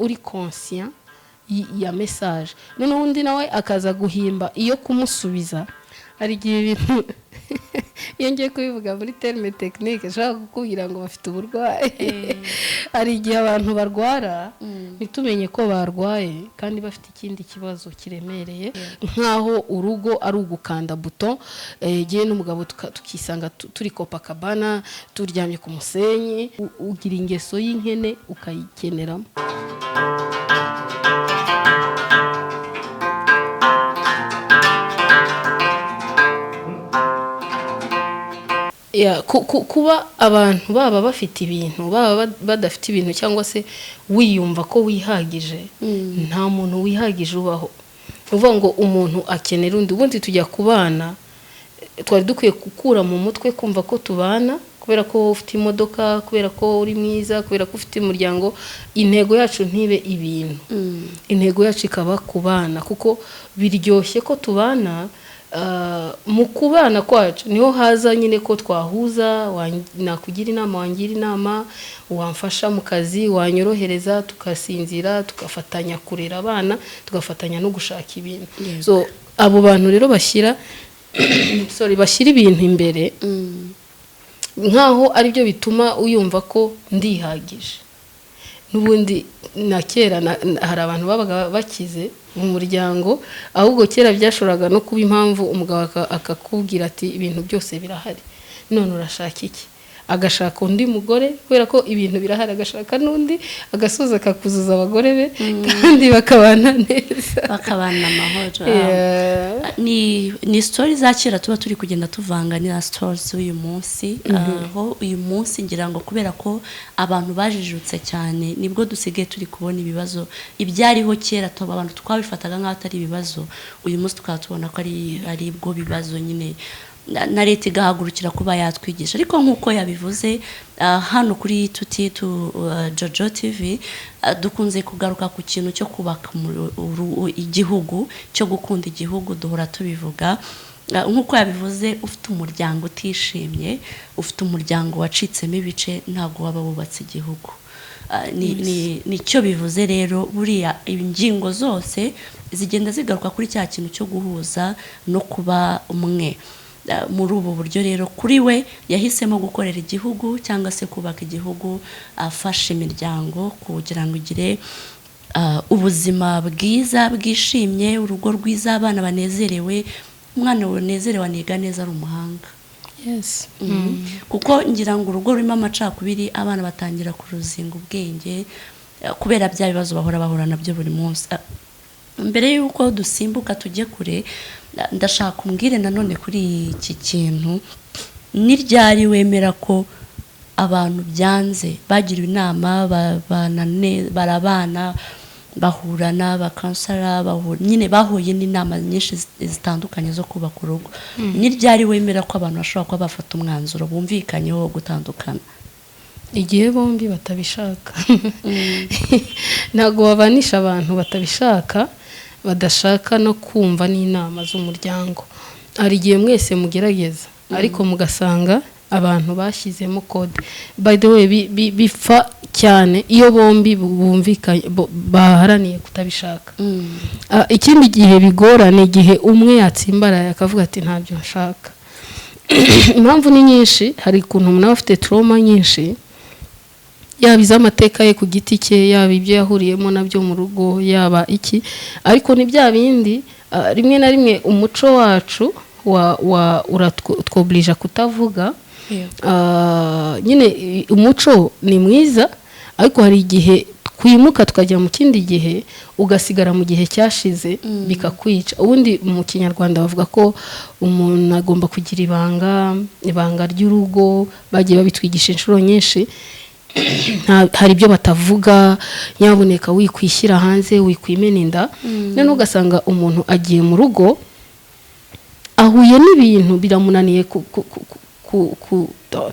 uri conscient ya message, noneho undi nawe akaza guhimba iyo kumusubiza. Hari igihe ibintu, iyo ngiye kubivuga muri terme technique, nshobora kukubwira ngo bafite uburwayi. Hari igihe abantu barwara ntitumenye ko barwaye kandi bafite ikindi kibazo kiremereye, nk'aho urugo ari ugukanda buto, igihe n'umugabo tukisanga turi Copacabana, turyamye ku musenyi. Ugira ingeso y'inkene ukayikeneramo. Ya, kuba abantu baba bafite ibintu, baba badafite ibintu, cyangwa se wiyumva ko wihagije, nta muntu wihagije ubaho. Ni ukuvuga ngo umuntu akenera undi. Ubundi tujya kubana, twari dukwiye gukura mu mutwe kumva ko tubana kubera ko wowe ufite imodoka, kubera ko uri mwiza, kubera ko ufite umuryango. Intego yacu ntibe ibintu, intego yacu ikaba kubana, kuko biryoshye ko tubana. Mu kubana kwacu niho haza nyine ko twahuza, nakugira inama, wangira inama, wamfasha mu kazi, wanyorohereza, tugasinzira, tugafatanya kurera abana, tugafatanya no gushaka ibintu. So abo bantu rero bashyira, sorry, bashyira ibintu imbere nkaho aribyo bituma uyumva ko ndihagije. N'ubundi na kera hari abantu babaga bakize mu muryango, ahubwo kera byashoboraga no kuba impamvu umugabo akakubwira ati: "Ibintu byose birahari, none urashaka iki?" Agashaka undi mugore kubera ko ibintu birahari, agashaka n'undi, agasoza akakuzuza abagore be kandi bakabana neza. Bakabana amahoro. Yeah. Ni story za kera tuba turi kugenda tuvanga na stories z'uyu munsi, aho uyu munsi ngira ngo kubera ko abantu bajijutse cyane, nibwo dusigaye turi kubona ibibazo ibyariho kera tuba abantu twabifataga nk'aho atari ibibazo, uyu munsi tukaba tubona ko ari bwo bibazo nyine, na leta igahagurukira kuba yatwigisha. Ariko nk'uko yabivuze, hano kuri tuti tu Jojo TV, dukunze kugaruka ku kintu cyo kubaka igihugu, cyo gukunda igihugu, duhora tubivuga. Nk'uko yabivuze, ufite umuryango utishimye, ufite umuryango wacitsemo ibice, ntabwo waba wubatse igihugu. Nicyo bivuze rero. Buriya ingingo zose zigenda zigaruka kuri cya kintu cyo guhuza no kuba umwe. Muri ubu buryo rero, kuri we yahisemo gukorera igihugu cyangwa se kubaka igihugu, afasha imiryango kugira ngo igire ubuzima bwiza, bwishimye, urugo rwiza, abana banezerewe. Umwana wanezerewe aniga neza, ari umuhanga. Kuko ngira ngo urugo rurimo amacakubiri, abana batangira kuruzinga ubwenge, kubera bya bibazo bahora bahura nabyo buri munsi. Mbere y'uko dusimbuka tujye kure, ndashaka umbwire nanone kuri iki kintu: ni ryari wemera ko abantu byanze, bagiriwe inama, barabana, bahurana bakansara, nyine bahuye n'inama nyinshi zitandukanye zo kubaka urugo, ni ryari wemera ko abantu bashobora kuba bafata umwanzuro bumvikanyeho wo gutandukana? Igihe bombi batabishaka. Ntabwo babanisha abantu batabishaka, badashaka no kumva n'inama z'umuryango. Hari igihe mwese mugerageza, ariko mugasanga abantu bashyizemo code. By the way, bipfa cyane iyo bombi bumvikanye, baharaniye kutabishaka. Ikindi gihe bigora ni igihe umwe yatsimbaraye akavuga ati: "Ntabyo nshaka." Impamvu ni nyinshi. Hari ukuntu umuntu aba afite trauma nyinshi, yaba iz'amateka ye ku giti cye, yaba ibyo yahuriyemo nabyo mu rugo, yaba iki. Ariko ni bya bindi, rimwe na rimwe umuco wacu wa uratwoburija kutavuga. Nyine umuco ni mwiza, ariko hari igihe twimuka tukajya mu kindi gihe, ugasigara mu gihe cyashize, bikakwica. Ubundi mu Kinyarwanda bavuga ko umuntu agomba kugira ibanga, ibanga ry'urugo. Bagiye babitwigisha inshuro nyinshi. Hari ibyo batavuga, nyabuneka wikwishyira hanze, wikwimena inda. Noneho ugasanga umuntu agiye mu rugo, ahuye n'ibintu biramunaniye.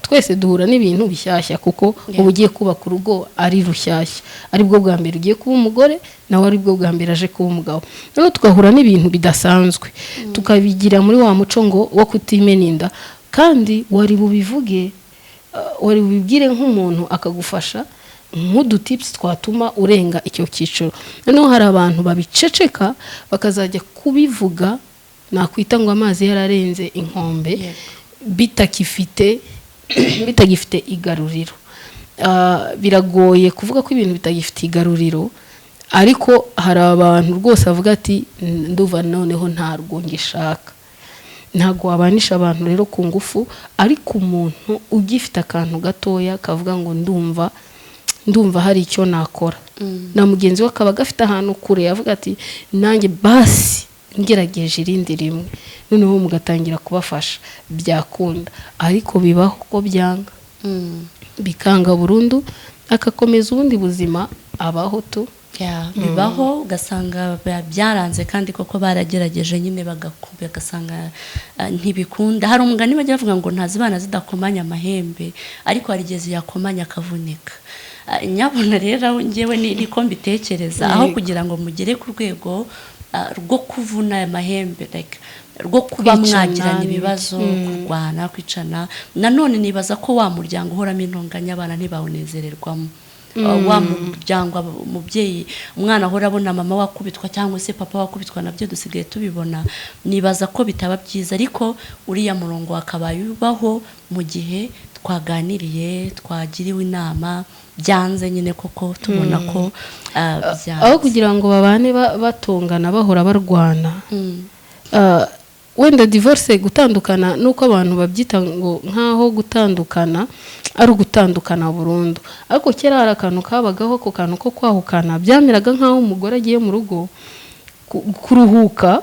Twese duhura n'ibintu bishyashya, kuko uba ugiye kubaka urugo ari rushyashya, aribwo bwa mbere ugiye kuba umugore, nawe aribwo bwa mbere aje kuba umugabo. Noneho tugahura n'ibintu bidasanzwe, tukabigira muri wa muco ngo wo kutimena inda, kandi wari bubivuge, wari bubibwire nk'umuntu akagufasha. Nk'udutips twatuma urenga icyo cyiciro. Noneho hari abantu babiceceka, bakazajya kubivuga, nakwita ngo amazi yararenze inkombe, bitagifite igaruriro. Biragoye kuvuga ko ibintu bitagifite igaruriro, ariko hari abantu rwose bavuga ati: "Nduva noneho ntarwo ngishaka." Ntabwo wabanisha abantu rero ku ngufu, ariko umuntu ugifite akantu gatoya kavuga ngo ndumva hari icyo nakora, na mugenzi we akaba gafite ahantu kure, avuga ati: "Nanjye basi ngerageje irindi rimwe", noneho mugatangira kubafasha, byakunda. Ariko bibaho ko byanga, bikanga burundu, agakomeza ubundi buzima abaho tu. Ya, bibaho ugasanga byaranze kandi koko baragerageje nyine, bagasanga ntibikunda. Hari umugani bajya bavuga ngo ntazibana zidakomanya amahembe, ariko hari igihe ziyakomanya akavunika. Nyabuna rero aho njyewe niko mbitekereza, aho kugira ngo mugere ku rwego rwo kuvuna aya mahembe, like, rwo kuba kwicana mwagirana n'ibiki. ibibazo, kurwana, kwicana. Nanone nibaza ko wa muryango uhoramo intonganya, abana ntibawunezererwamo. Wa muryango umubyeyi, umwana ahora abona mama wakubitwa cyangwa se papa wakubitwa, nabyo dusigaye tubibona, nibaza ko bitaba byiza. Ariko uriya murongo wakabaye ubaho mu gihe twaganiriye, twagiriwe inama, byanze nyine koko tubona ko byanze. Aho kugira ngo babane batongana, bahora barwana, wenda divorce, gutandukana, nuko abantu babyita ngo nk'aho gutandukana ari ugutandukana burundu. Ariko kera hari akantu kabagaho, ako kantu ko kwahukana byameraga nk'aho umugore agiye mu rugo kuruhuka,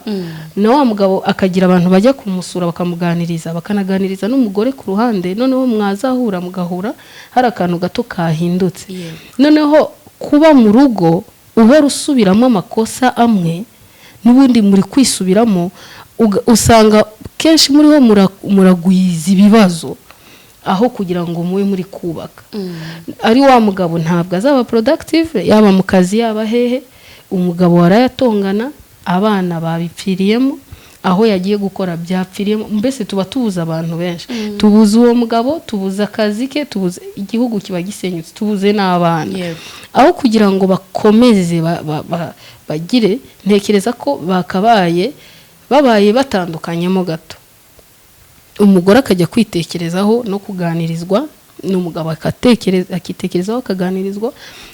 na wa mugabo akagira abantu bajya kumusura, bakamuganiriza, bakanaganiriza n'umugore ku ruhande, noneho mwazahura mugahura hari akantu gato kahindutse. Noneho kuba mu rugo uhora usubiramo amakosa amwe, n'ubundi muri kwisubiramo, usanga kenshi muriho muragwiza ibibazo aho kugira ngo mube muri kubaka. Ari wa mugabo ntabwo azaba productive, yaba mu kazi, yaba hehe. Umugabo warayatongana, abana babipfiriyemo, aho yagiye gukora byapfiriyemo. Mbese tuba tubuze abantu benshi, tubuze uwo mugabo, tubuze akazi ke, tubuze igihugu kiba gisenyutse, tubuze n'abana. Aho kugira ngo bakomeze bagire, ntekereza ko bakabaye babaye batandukanyemo gato, umugore akajya kwitekerezaho no kuganirizwa, n'umugabo akatekereza, akitekerezaho, akaganirizwa,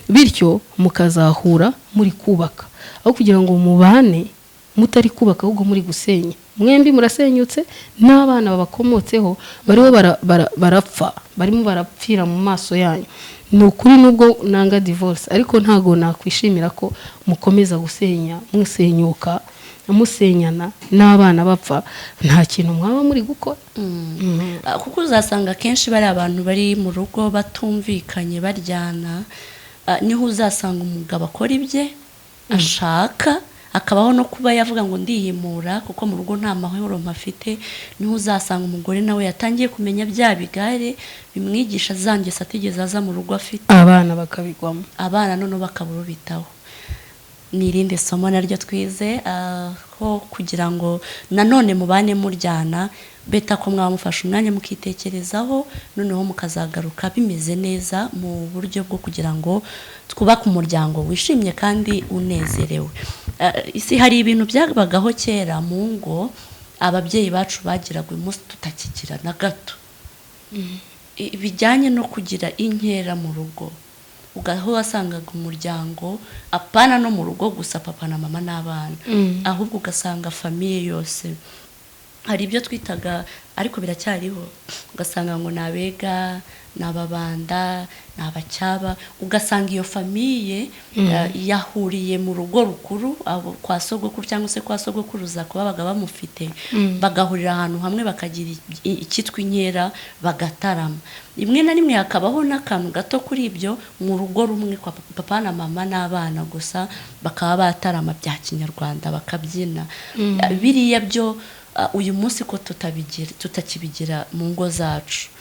bityo mukazahura muri kubaka, aho kugira ngo mubane mutari kubaka ahubwo muri gusenya. Mwembi murasenyutse, n'abana babakomotseho bariho barapfa, barimo barapfira mu maso yanyu. Ni ukuri, nubwo nanga divorce, ariko ntabwo nakwishimira ko mukomeza gusenya, musenyuka, musenyana, n'abana bapfa, nta kintu mwaba muri gukora. Kuko uzasanga akenshi bari abantu bari mu rugo batumvikanye, baryana, niho uzasanga umugabo akora ibye ashaka, akabaho no kuba yavuga ngo ndihimura kuko mu rugo nta mahoro mpafite. Niho uzasanga umugore nawe yatangiye kumenya bya bigare bimwigisha za ngeso atigeze aza mu rugo afite. Abana bakabigwamo. Abana noneho bakabura ubitaho. Ni irindi somo naryo twize, ko kugira ngo nanone mubane muryana, better ko mwaba mufashe umwanya mukitekerezaho, noneho mukazagaruka bimeze neza, mu buryo bwo kugira ngo twubake umuryango wishimye kandi unezerewe. Isi hari ibintu byabagaho kera mu ngo ababyeyi bacu bagiraga, uyu munsi tutakigira na gato, bijyanye no kugira inkera mu rugo. Aho wasangaga umuryango, apana no mu rugo gusa papa na mama n'abana, ahubwo ugasanga famille yose, hari ibyo twitaga, ariko biracyariho, ugasanga ngo ni Abega, ni Ababanda, ni Abacyaba, ugasanga iyo famille yahuriye mu rugo rukuru, abo kwa sogokuru cyangwa se kwa sogokuruza kuba babaga bamufite, bagahurira ahantu hamwe, bakagira icyitwa inkera, bagatarama. Rimwe na rimwe hakabaho n'akantu gato kuri ibyo mu rugo rumwe kwa papa na mama n'abana gusa, bakaba batarama bya kinyarwanda, bakabyina. Biriya byo uyu munsi ko tutabigira, tutakibigira mu ngo zacu.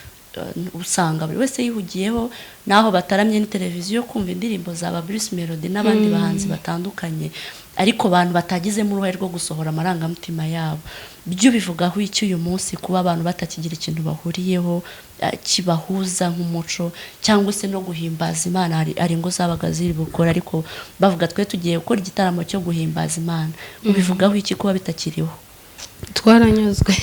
Usanga buri wese yihugiyeho, naho bataramye ni televiziyo kumva indirimbo za ba Bruce Melody n'abandi bahanzi batandukanye, ariko abantu batagizemo uruhare rwo gusohora amarangamutima yabo. Byo bivugaho iki uyu munsi, kuba abantu batakigira ikintu bahuriyeho kibahuza nk'umuco cyangwa se no guhimbaza Imana? Hari ingo zabaga ziri bukora, ariko bavuga: "Twe tugiye gukora igitaramo cyo guhimbaza Imana." Ubivugaho iki kuba bitakiriho? Twaranyazwe,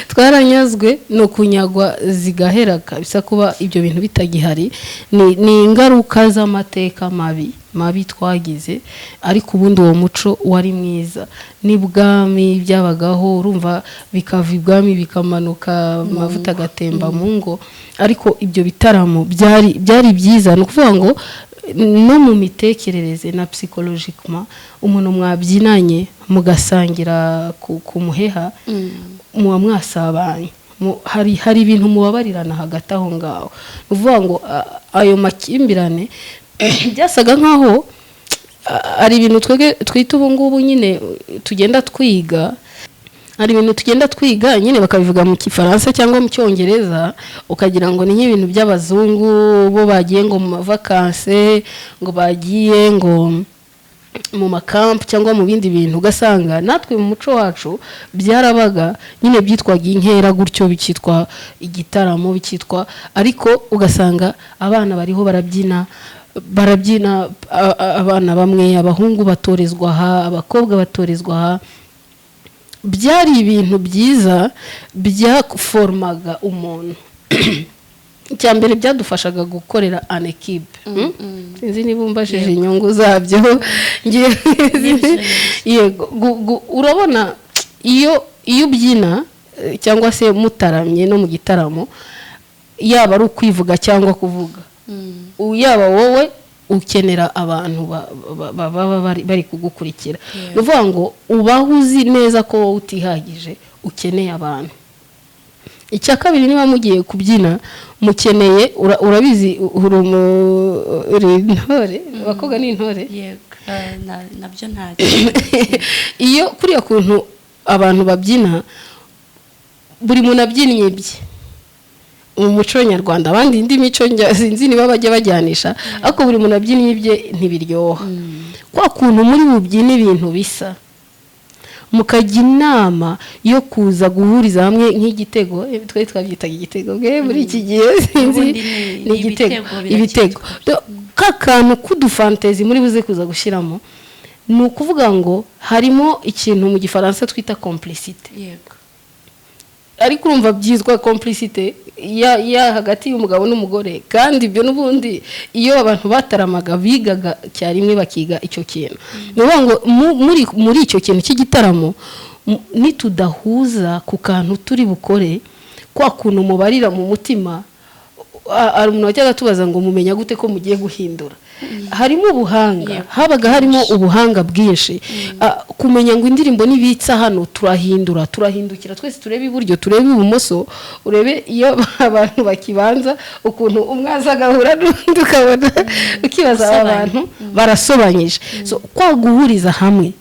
twaranyazwe, ni ukunyagwa zigahera kabisa. Kuba ibyo bintu bitagihari ni ingaruka z'amateka mabi mabi twagize, ariko ubundi uwo muco wari mwiza. N'ibwami byabagaho, urumva, bikava ibwami bikamanuka, amavuta agatemba mu ngo. Ariko ibyo bitaramo byari byiza. Ni ukuvuga ngo no mu mitekerereze na psychologiquement, umuntu mwabyinanye, mugasangira ku muheha, muba mwasabanye. Hari ibintu mubabarirana hagati aho ngaho. Ni ukuvuga ngo ayo makimbirane byasaga nkaho ari ibintu twebwe twita ubu ngubu nyine tugenda twiga. Hari ibintu tugenda twiga nyine, bakabivuga mu Gifaransa cyangwa mu Cyongereza, ukagira ngo ni nk'ibintu by'abazungu, bo bagiye ngo mu mavacances, ngo bagiye ngo mu makampu cyangwa mu bindi bintu. Ugasanga natwe mu muco wacu byarabaga nyine, byitwaga inkera gutyo, bikitwa igitaramo, bikitwa, ariko ugasanga abana bariho barabyina, barabyina, abana bamwe, abahungu batorezwa aha, abakobwa batorezwa aha. Byari ibintu byiza byaforomaga umuntu. Icya mbere, byadufashaga gukorera en équipe. Sinzi niba umbajije inyungu zabyo. Yego, urabona iyo ubyina cyangwa se mutaramye no mu gitaramo, yaba ari ukwivuga cyangwa kuvuga, yaba wowe ukenera abantu baba bari kugukurikira. Ni ukuvuga ngo ubaho uzi neza ko wowe utihagije, ukeneye abantu. Icya kabiri, niba mugiye kubyina, mukeneye, urabizi, uri intore, abakobwa ni intore. Yego, nabyo ntacyo. Iyo kuriya kuntu abantu babyina, buri muntu abyinnye ibye mu muco nyarwanda, abandi indi mico sinzi niba bajya bajyanisha, ariko buri muntu abyinnye ibye ntibiryoha. Kwa kuntu muri bubyine ibintu bisa, mukajya inama yo kuza guhuriza hamwe nk'igitego, twe twabyitaga igitego bwe, muri iki gihe sinzi. Ubundi ni igitego. Ibitego. Ibitego. Ka kantu k'udufantaisie muri buze kuza gushyiramo, ni ukuvuga ngo harimo ikintu mu Gifaransa twita complicité. Ariko urumva byitwa complicité ya hagati y'umugabo n'umugore, kandi ibyo n'ubundi iyo abantu bataramaga bigaga cyarimwe, bakiga icyo kintu. Ni ukuvuga ngo muri icyo kintu cy'igitaramo, nitudahuza ku kantu turi bukore, kwa kuntu mubarira mu mutima, hari umuntu wajyaga tubaza ngo: "Mumenya gute ko mugiye guhindura?" Harimo ubuhanga. Habaga harimo ubuhanga bwinshi. Kumenya ngo indirimbo nibitsa hano turahindura, turahindukira twese, turebe iburyo, turebe ibumoso. Urebe iyo abantu bakibanza, ukuntu umwe aza agahura n'undi, ukabona ukibaza aba Gusobanya. bantu barasobanyije. So kwa guhuriza hamwe,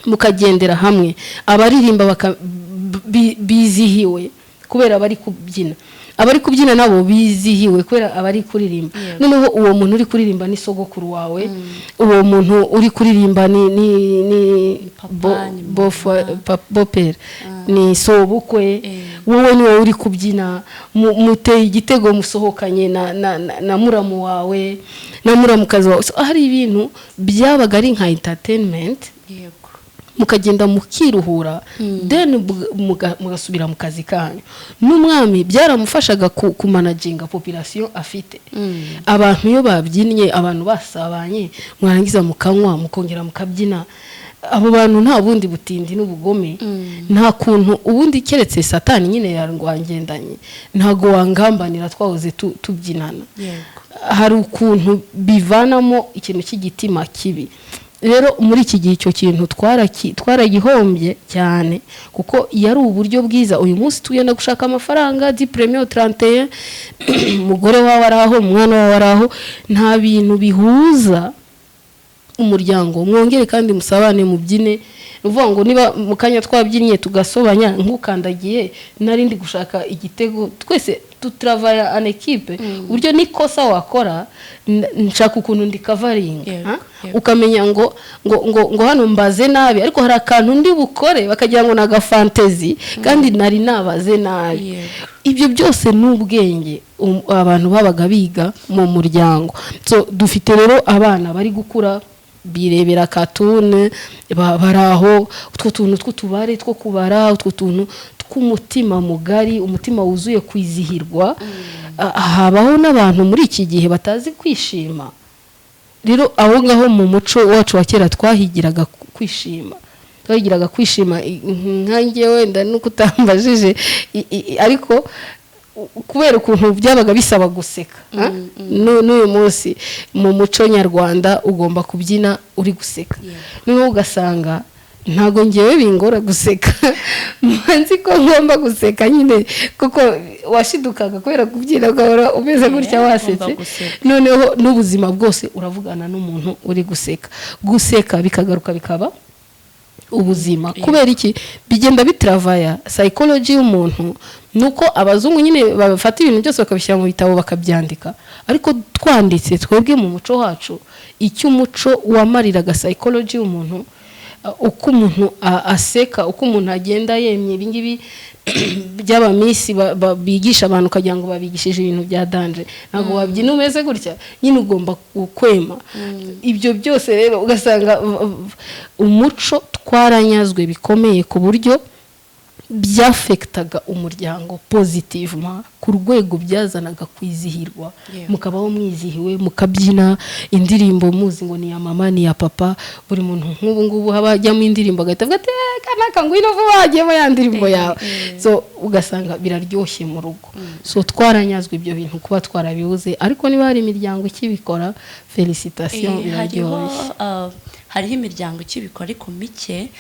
mukagendera hamwe, abaririmba bizihiwe kubera bari kubyina, abari kubyina nabo bizihiwe kubera abari kuririmba. Noneho uwo muntu uri kuririmba ni sogokuru wawe, uwo muntu uri kuririmba ni Papa, ni mama. Beau-père, ni sobukwe. Wowe ni wowe uri kubyina, muteye igitego, musohokanye na muramu wawe na muramukazi wawe. So, hari ibintu byabaga ari nka entertainment, mukagenda mukiruhura, then mugasubira mu kazi kanyu. N'umwami byaramufashaga kumanaginga population afite. Abantu iyo babyinnye, abantu basabanye, mwarangiza mukanywa, mukongera mukabyina, abo bantu nta bundi butindi n'ubugome, nta kuntu ubundi, keretse Satani nyine yarwangendanye, ntago wangambanira twahoze tubyinana. Hari ukuntu bivanamo ikintu cy'igitima kibi. Rero muri iki gihe icyo kintu twaragihombye cyane, kuko yari uburyo bwiza. Uyu munsi tugenda gushaka amafaranga du premier au 31, umugore wawe ari aho, umwana wawe ari aho, nta bintu bihuza umuryango. Mwongere kandi musabane, mubyine. Ni ukuvuga ngo niba mu kanya twabyinnye tugasobanya, nkukandagiye nari ndi gushaka igitego, twese tutravailla en équipe, uburyo n'ikosa wakora nshaka ukuntu ndicoveringa. Ha? Ukamenya ngo hano mbaze nabi, ariko hari akantu ndi bukore bakagira ngo ni agafantaisie kandi nari nabaze nabi. Ibyo byose ni ubwenge abantu babaga biga mu muryango. So dufite rero abana bari gukura birebera cartoon, bari aho, utwo tuntu tw'utubare two kubara, utwo tuntu tw'umutima mugari, umutima wuzuye kwizihirwa. Habaho n'abantu muri iki gihe batazi kwishima. Rero aho ngaho mu muco wacu wa kera twahigiraga kwishima, twahigiraga kwishima. Nkanjye wenda nuko utambajije, ariko kubera ukuntu byabaga bisaba guseka, ha? N'uyu munsi mu muco nyarwanda ugomba kubyina uri guseka. Noneho ugasanga ntabwo ngewe bingora guseka, nzi ko ngomba guseka nyine, kuko washidukaga kubera kubyina ugahora umeze gutya, wasetse. Ugomba guseka. Noneho n'ubuzima bwose uravugana n'umuntu uri guseka. Guseka bikagaruka bikaba ubuzima. Kubera iki? Bigenda bitravaya psychology y'umuntu. Nuko abazungu nyine bafata ibintu byose bakabishyira mu bitabo bakabyandika, ariko twanditse twebwe mu muco wacu icyo umuco wamariraga psychology y'umuntu, uko umuntu aseka, uko umuntu agenda yemye. Ibingibi by'abamisi bigisha abantu ukagira ngo babigishije ibintu bya danger. Ntabwo wabyina umeze gutya nyine, ugomba kwema. Ibyo byose rero ugasanga umuco twaranyazwe bikomeye, ku buryo byaffectaga umuryango positivement, ku rwego byazanaga kwizihirwa, mukabaho mwizihiwe, mukabyina indirimbo muzi ngo ni iya mama, ni iya papa. Buri muntu nk'ubu ngubu haba hajyamo indirimbo agahita avuga ati: "Eh, kanaka, ngwino vuba, hagiyemo ya ndirimbo yawe." So ugasanga biraryoshye mu rugo. So twaranyazwe ibyo bintu, kuba twarabibuze, ariko niba hari imiryango ikibikora, félicitations. Hariho Biraryoshye. Hariho imiryango ikibikora ariko mike.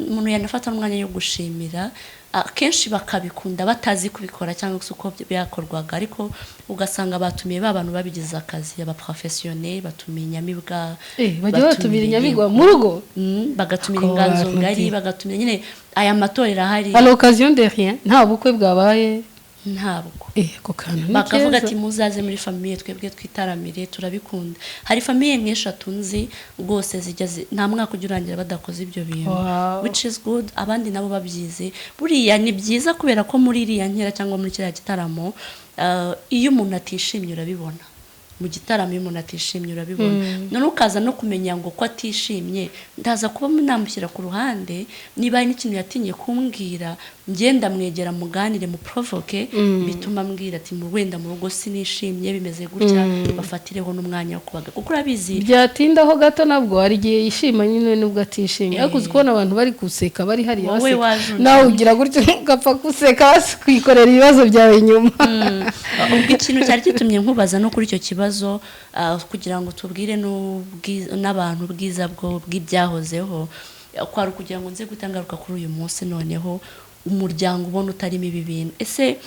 Umuntu yanafata n'umwanya yo gushimira, akenshi bakabikunda batazi kubikora cyangwa se uko byakorwaga, ariko ugasanga batumiye ba bantu babigize akazi, abaprofessionnels, batumiye inyamibwa. Bajya batumira inyamibwa mu rugo? Bagatumira Ako inganzo bantu ngari, ndi. bagatumira nyine aya matorero ahari. À l'occasion de rien, nta bukwe bwabaye? Ntabwo. Ako kantu ni Bakavuga keza. ati: "Muzaze muri famille, twebwe twitaramire, turabikunda." Hari famille nk'eshatu nzi rwose zijya nta mwaka ujya urangira badakoze ibyo bintu, which is good. Abandi nabo babyize. Buriya ni byiza kubera ko muri iriya nkera cyangwa muri kiriya gitaramo, iyo umuntu atishimye urabibona. Mu gitaramo iyo umuntu atishimye urabibona, none ukaza no kumenya ngo ko atishimye, ndaza kuba namushyira ku ruhande. Niba hari n'ikintu yatinye kumbwira, ngenda mwegera, muganire, muprovoke, bituma ambwira ati: "Mu wenda mu rugo sinishimye, bimeze gutya." Bafatireho n'umwanya wo kubaga, kuko urabizi. Byatindaho gato nabwo hari igihe yishima nyine nubwo atishimye, ariko uzi kubona abantu bari guseka, bari hariya Wowe baseka, wajunjamye. nawe ugira gutyo ugapfa guseka, basi kwikorera ibibazo byawe inyuma. Ubwo ikintu cyari gitumye nkubaza no kuri icyo kibazo, kugira ngo tubwire n'abantu ubwiza bwo bw'ibyahozeho, kwari ukugira ngo nze guhita ngaruka kuri uyu munsi. Noneho umuryango ubona utarimo ibi bintu, ese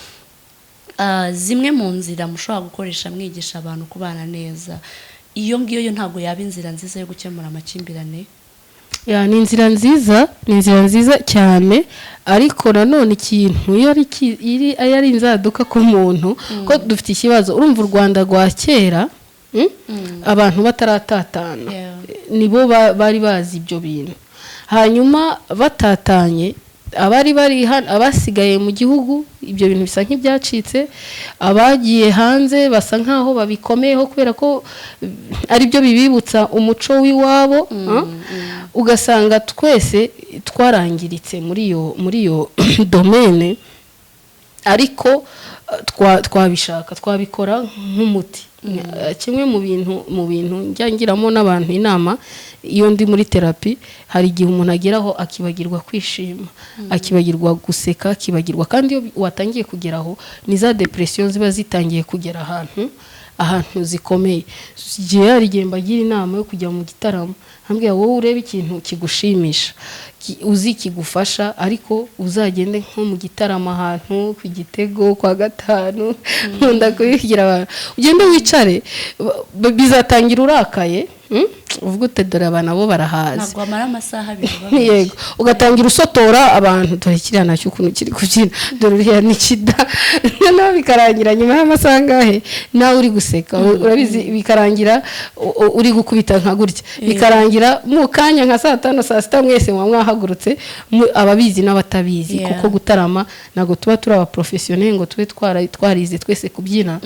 zimwe mu nzira mushobora gukoresha mwigisha abantu kubana neza, iyo ngiyo yo ntabwo yaba inzira nziza yo gukemura amakimbirane? Yeah, ni inzira nziza, ni inzira nziza cyane, ariko nanone ikintu iyo ari iyo ari inzaduka ku muntu, ko dufite ikibazo. Urumva u Rwanda rwa kera, Abantu bataratatana, nibo bari bazi ibyo bintu. Hanyuma batatanye, abari bari hano, abasigaye mu gihugu, ibyo bintu bisa nk'ibyacitse. Abagiye hanze basa nk'aho babikomeyeho kubera ko ari byo bibibutsa umuco w'iwabo, ah? Ugasanga twese twarangiritse muri iyo domaine, ariko twabishaka twabikora nk'umuti. Kimwe mu bintu njya ngiramo n'abantu inama iyo ndi muri thérapie, hari igihe umuntu ageraho akibagirwa kwishima, akibagirwa guseka, akibagirwa. Kandi iyo watangiye kugeraho, ni za dépression ziba zitangiye kugera ahantu zikomeye. Igihe hari igihe mbagira inama yo kujya mu gitaramo, nkambwira: "Wowe urebe ikintu kigushimisha, uzi kigufasha, ariko uzagende nko mu gitaramo ahantu ku Gitego kwa gatanu." Nkunda kubibwira abantu: "Ugende wicare, bizatangira urakaye, Uvuga ute, dore aba nabo barahazi. Ntabwo wamara amasaha 2 babeshya. Yego, ugatangira usotora abantu, dore kiriya nacyo ukuntu kiri kubyina, dore uriya ni kida. Noneho bikarangira nyuma y'amasaha angahe nawe uri guseka, urabizi, bikarangira uri gukubita nka gutya, bikarangira mu kanya nka saa 5, saa 6, mwese muba mwahagurutse, ababizi n'abatabizi. Kuko gutarama ntabwo tuba turi aba professionnel ngo tube twarize twese kubyina.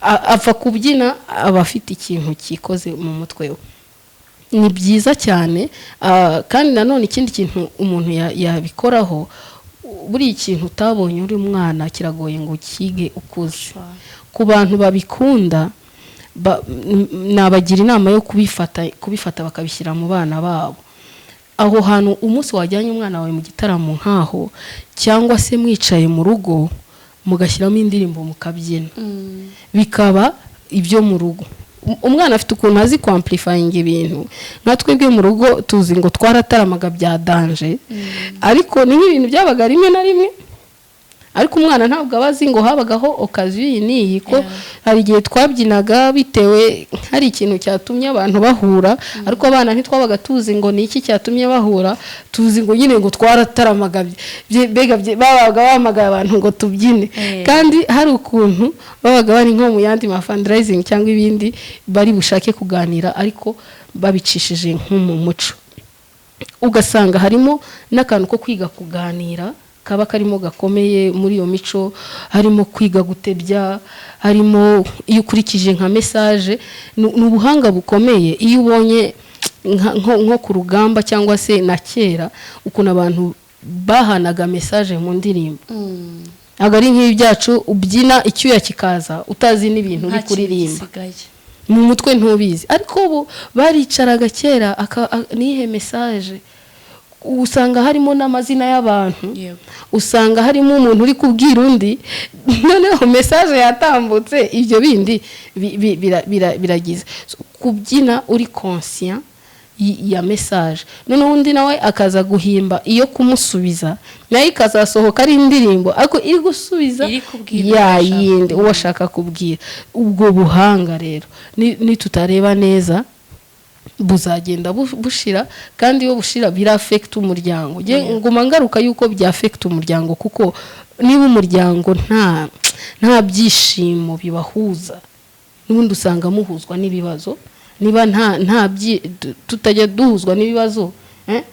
Apfa kubyina aba afite ikintu cyikoze mu mutwe we. Ni byiza cyane. Kandi nanone ikindi kintu umuntu yabikoraho, buriya ikintu utabonye uri umwana kiragoye ngo ukige ukuze. Ku bantu babikunda, nabagira inama yo kubifata bakabishyira mu bana babo. Aho hantu umunsi wajyanye umwana wawe mu gitaramo nk'aho, cyangwa se mwicaye mu rugo mugashyiramo indirimbo mukabyina, bikaba ibyo mu rugo. Umwana afite ukuntu azi kwamplifyinga ibintu. Nka twebwe mu rugo tuzi ngo twarataramaga bya danger, ariko ni nk'ibintu byabaga rimwe na rimwe. Ariko umwana ntabwo aba azi ngo habagaho occasion iyi n'iyi, ko hari igihe twabyinaga bitewe hari ikintu cyatumye abantu bahura, ariko abana ntitwabaga tuzi ngo ni iki cyatumye bahura. Tuzi ngo nyine ngo twarataramaga, mbega babaga bahamagaye abantu ngo tubyine. Kandi hari ukuntu babaga bari nko mu yandi ma fundraising cyangwa ibindi bari bushake kuganira, ariko babicishije nko mu muco, ugasanga harimo n'akantu ko kwiga kuganira kaba karimo gakomeye muri iyo mico. Harimo kwiga gutebya, harimo iyo ukurikije nka message, ni ubuhanga bukomeye. Iyo ubonye nko ku rugamba cyangwa se na kera ukuntu abantu bahanaga message mu ndirimbo, ntabwo ari nk'ibi byacu ubyina icyuya kikaza utazi n'ibintu uri Nta kintu kuririmba. gisigaye. Mu mutwe ntubizi. Ariko ubu baricaraga kera, niyihe message, usanga harimo n'amazina y'abantu, usanga harimo umuntu uri kubwira undi, noneho message yatambutse, ibyo bindi biragize. So, kubyina uri conscient ya message, noneho undi nawe akaza guhimba iyo kumusubiza, nayo ikazasohoka ari indirimbo ariko iri gusubiza Iri kubwira ya uwo ashaka. yindi uwo ashaka kubwira. Ubwo buhanga rero nitutareba neza buzagenda bushira, kandi iyo bushira biraffecta umuryango. Njye nguma ngaruka yuko byaffecta umuryango, kuko niba umuryango nta byishimo bibahuza, n'ubundi usanga muhuzwa n'ibibazo. Niba nta tutajya duhuzwa n'ibibazo,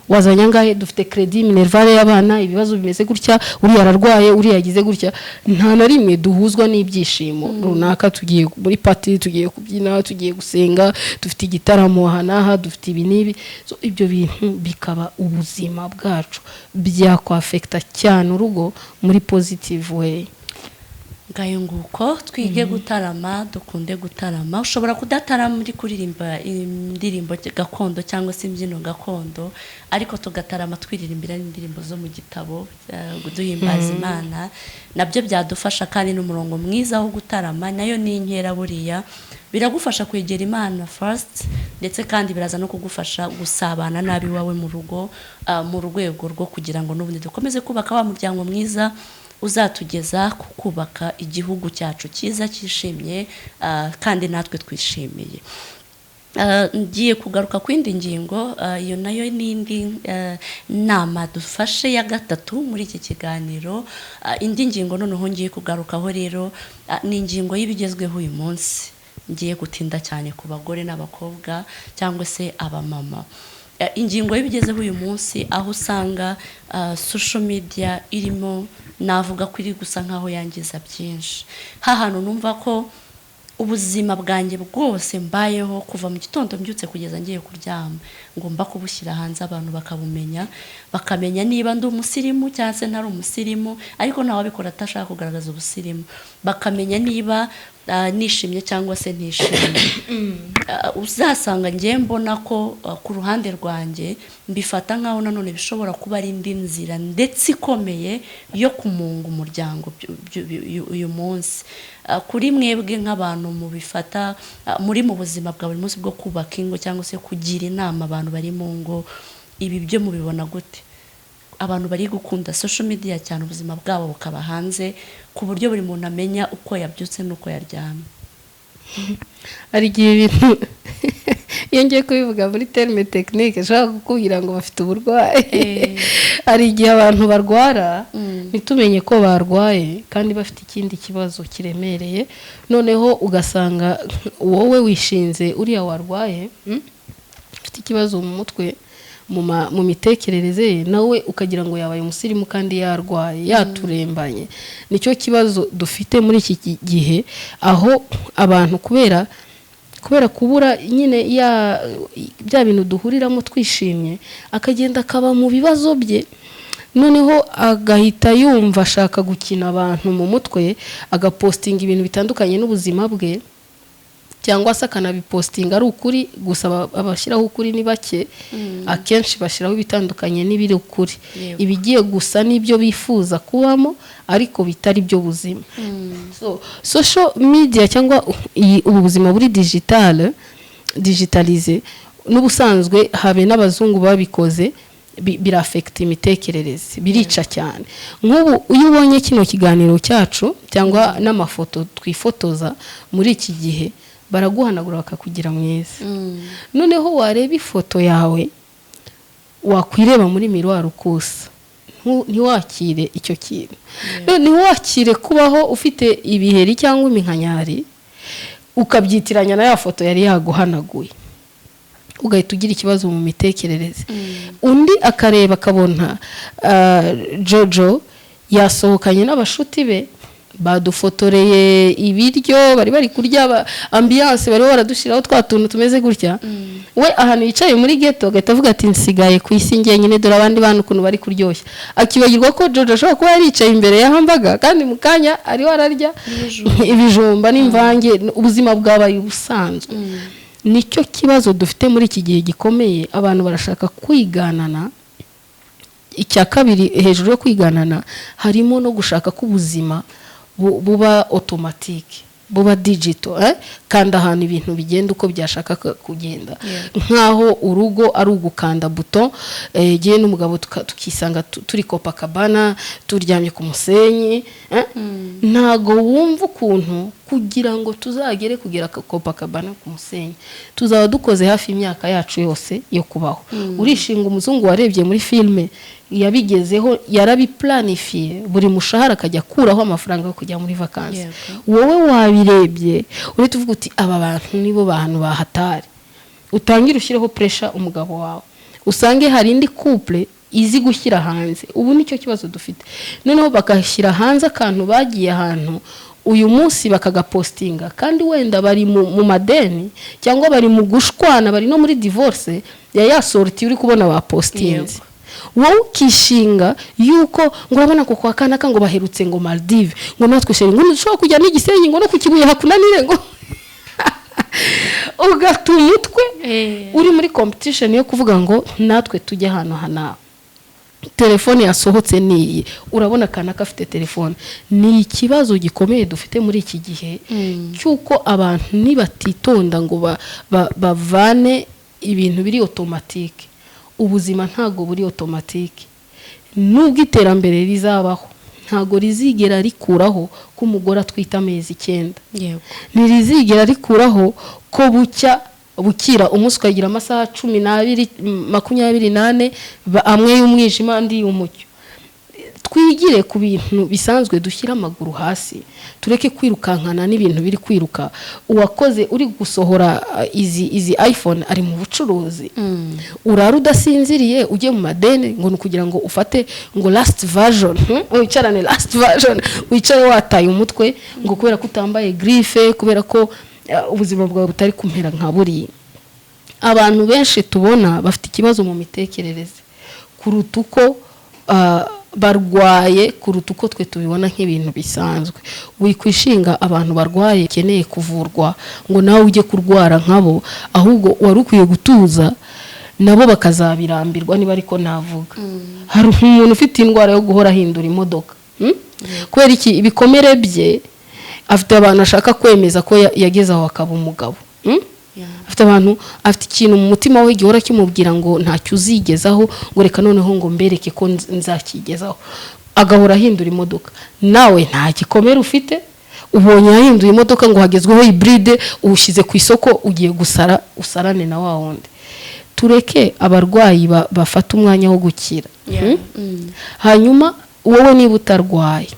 wazanye angahe, dufite crédit, minerval y'abana, ibibazo bimeze gutya, uriya ararwaye, uriya yagize gutya, nta na rimwe duhuzwa n'ibyishimo runaka. Tugiye muri party, tugiye kubyina, tugiye gusenga, dufite igitaramo aha n'aha, dufite ibi n'ibi. So, ibyo bintu bikaba ubuzima bwacu, byakwaffecta cyane urugo muri positive way. Ngayo nguko, twige gutarama, dukunde gutarama. Ushobora kudatarama uri kuririmba indirimbo gakondo cyangwa se imbyino gakondo, ariko tugatarama twiririmbira n'indirimbo zo mu gitabo, duhimbaza Imana, nabyo byadufasha. Kandi n'umurongo mwiza wo gutarama nayo ni inkera. Buriya biragufasha kwegera Imana first, ndetse kandi biraza no kugufasha gusabana nabi iwawe mu rugo, mu rwego rwo kugira ngo n'ubundi dukomeze kubaka wa muryango mwiza uzatugeza ku kubaka igihugu cyacu cyiza cyishimye, kandi natwe twishimiye. Ngiye kugaruka ku yindi ngingo, iyo nayo ni indi nama dufashe ya gatatu muri iki kiganiro. Indi ngingo noneho ngiye kugarukaho rero, ni ingingo y'ibigezweho uyu munsi. Ngiye gutinda cyane ku bagore n'abakobwa cyangwa se abamama. Ingingo y'ibigezeho uyu munsi, aho usanga social media irimo, navuga ko iri gusa nkaho yangiza byinshi. Hantu numva ko ubuzima bwanjye bwose mbayeho kuva mu gitondo mbyutse kugeza ngiye kuryama ngomba kubushyira hanze, abantu bakabumenya, bakamenya niba ndi umusirimu cyangwa se ntari umusirimu, ariko ntawabikora atashaka kugaragaza ubusirimu, bakamenya niba nishimye cyangwa se ntishimye. Uzasanga ngiye mbona ko ku ruhande rwanjye mbifata nkaho nanone bishobora kuba ari indi nzira ndetse ikomeye yo kumunga umuryango uyu munsi. Kuri mwebwe nk'abantu mubifata, muri mu buzima bwa buri munsi bwo kubaka ingo cyangwa se kugira inama abantu bari mu ngo, ibi byo mubibona gute? Abantu bari gukunda social media cyane, ubuzima bwabo bukaba hanze ku buryo buri muntu amenya uko yabyutse n'uko yaryamye. Hari igihe ibintu Iyo ngiye kubivuga muri terme technique, nshobora kukubwira ngo bafite uburwayi. Hari igihe abantu barwara ntitumenye ko barwaye kandi bafite ikindi kibazo kiremereye. Noneho ugasanga wowe wishinze uriya warwaye, ufite ikibazo mu mutwe, mu mitekerereze ye, nawe ukagira ngo yabaye umusirimu kandi yarwaye, yaturembanye. Nicyo kibazo dufite muri iki gihe, aho abantu kubera kubura nyine ya bya bintu duhuriramo twishimye, akagenda akaba mu bibazo bye, noneho agahita yumva ashaka gukina abantu mu mutwe, agapostinga ibintu bitandukanye n'ubuzima bwe, cyangwa se akanabipostinga ari ukuri gusa. Abashyiraho ukuri ni bake, akenshi bashyiraho ibitandukanye n'ibiri ukuri, ibigiye gusa n'ibyo bifuza kubamo ariko bitari byo buzima. So social media cyangwa ubu buzima buri digitalisé, n'ubusanzwe habe n'abazungu babikoze, biraffecta imitekerereze, birica cyane. Nk'ubu iyo ubonye kino kiganiro cyacu cyangwa n'amafoto twifotoza muri iki gihe, baraguhanagura bakakugira mwiza. Noneho wareba ifoto yawe, wakwireba muri miroir ukusa, ntiwakire icyo kintu. Ntiwakire kubaho ufite ibiheri cyangwa iminkanyari, ukabyitiranya na ya foto yari yaguhanaguye, ugahita ugira ikibazo mu mitekerereze. Undi akareba akabona Jojo yasohokanye n'abashuti be, badufotoreye ibiryo bari bari kurya, ambiance, bariho baradushyiraho twa tuntu tumeze gutya. We ahantu yicaye muri ghetto agahita avuga ati: "Nsigaye ku isi njyenyine, dore abandi bantu ukuntu bari kuryoshya." Akibagirwa ko Jojo ashobora kuba yaricaye imbere ya hamburger kandi mu kanya ariho ararya ibijumba n'imvange, ubuzima bwabaye ubusanzwe. Nicyo kibazo dufite muri iki gihe gikomeye. Abantu barashaka kwiganana. Icya kabiri, hejuru yo kwiganana harimo no gushaka ko ubuzima buba automatique, buba digital, eh? Kandi ahantu ibintu bigenda uko byashaka kugenda, nk'aho urugo ari ugukanda bouton, jyewe n'umugabo tukisanga turi Copacabana, turyamye ku musenyi, eh? Ntago wumva ukuntu kugira ngo tuzagere kugera Copacabana ku musenyi tuzaba dukoze hafi imyaka yacu yose yo kubaho. Urishinga umuzungu warebye muri filime yabigezeho, yarabiplanifiye, buri mushahara akajya akuraho amafaranga yo kujya muri vacances. Wowe wabirebye urahita uvuga uti: "Aba bantu nibo bantu bahatari." Utangire ushyireho pressure umugabo wawe, usange hari indi couple izi gushyira hanze. Ubu nicyo kibazo dufite. Noneho bagashyira hanze akantu bagiye ahantu uyu munsi, bakagapostinga, kandi wenda bari mu madeni cyangwa bari mu gushwana, bari no muri divorce ya sortie uri kubona bapostinze. Wowe ukishinga yuko ngo urabona ko kwa kanaka ngo baherutse ngo Maldive, ngo natwe chéri ngo ntushobora kujya n'igisenyi, ngo no ku Kibuye hakunanire, ngo ugata umutwe uri muri competition yo kuvuga ngo natwe tujye ahantu hana telefone yasohotse niyi, urabona kanaka afite telefone. Ni ikibazo gikomeye dufite muri iki gihe cy'uko abantu nibatitonda ngo bavane ibintu biri automatique. Ubuzima ntabwo buri automatique. Nubwo iterambere rizabaho, ntabwo rizigera rikuraho ko umugore atwita amezi 9. Ntirizigera rikuraho ko bucya bukira, umunsi ukagira amasaha 12, 24, amwe y'umwijima andi y'umucyo. Twigire ku bintu bisanzwe, dushyire amaguru hasi, tureke kwirukankana n'ibintu biri kwiruka. Uwakoze uri gusohora izi iPhone ari mu bucuruzi. Urara udasinziriye, ujye mu madeni ngo ni ukugira ngo ufate ngo last version, wicarane last version, wicare wataye umutwe ngo kubera ko utambaye griffe, kubera ko ubuzima bwawe butari kumera nka buriya. Abantu benshi tubona bafite ikibazo mu mitekerereze kuruta uko barwaye, kuruta uko twe tubibona nk'ibintu bisanzwe. Wikwishinga abantu barwaye bakeneye kuvurwa ngo nawe ujye kurwara nkabo, ahubwo wari ukwiye gutuza nabo bakazabirambirwa, niba ariko navuga. Hari umuntu ufite indwara yo guhora ahindura imodoka, Kubera iki? Ibikomere bye, afite abantu ashaka kwemeza ko yageze aho akaba umugabo, Afite abantu, afite ikintu mu mutima we gihora kimubwira ngo ntacyo uzigezaho, ngo reka noneho ngo mbereke ko nzakigezaho, agahora ahindura imodoka. Nawe nta gikomere ufite. Ubonye yahinduye imodoka ngo hagezweho hybride, uwushyize ku isoko, ugiye gusara usarane na wa wundi. Tureke abarwayi bafata umwanya wo gukira. Hanyuma wowe niba utarwaye,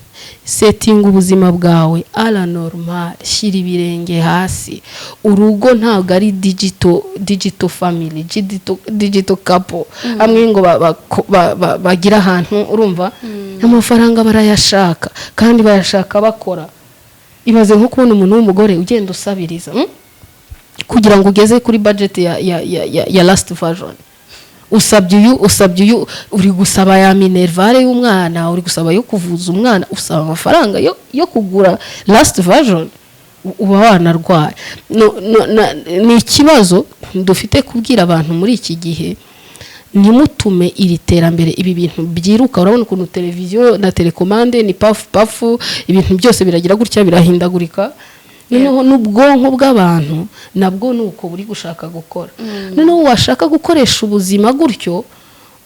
settinga ubuzima bwawe à la normale, shyira ibirenge hasi. Urugo ntabwo ari digital family, digital couple hamwe ngo bagire ahantu. Urumva, amafaranga barayashaka kandi bayashaka bakora. Ibaze nko kubona umuntu w'umugore ugenda usabiriza, Kugira ngo ugeze kuri budget ya last version, usabye uyu, usabye uyu, uri gusaba ya minerval y'umwana, uri gusaba yo kuvuza umwana, usaba amafaranga yo kugura last version, uba wanarwaye. No, ni ikibazo dufite kubwira abantu muri iki gihe: ntimutume iri terambere, ibi bintu byiruka. Urabona ukuntu televiziyo na télécommande ni pafu pafu, ibintu byose biragira gutya, birahindagurika. Noneho n'ubwonko bw'abantu nabwo ni uko buri gushaka gukora. Noneho washaka gukoresha ubuzima gutyo,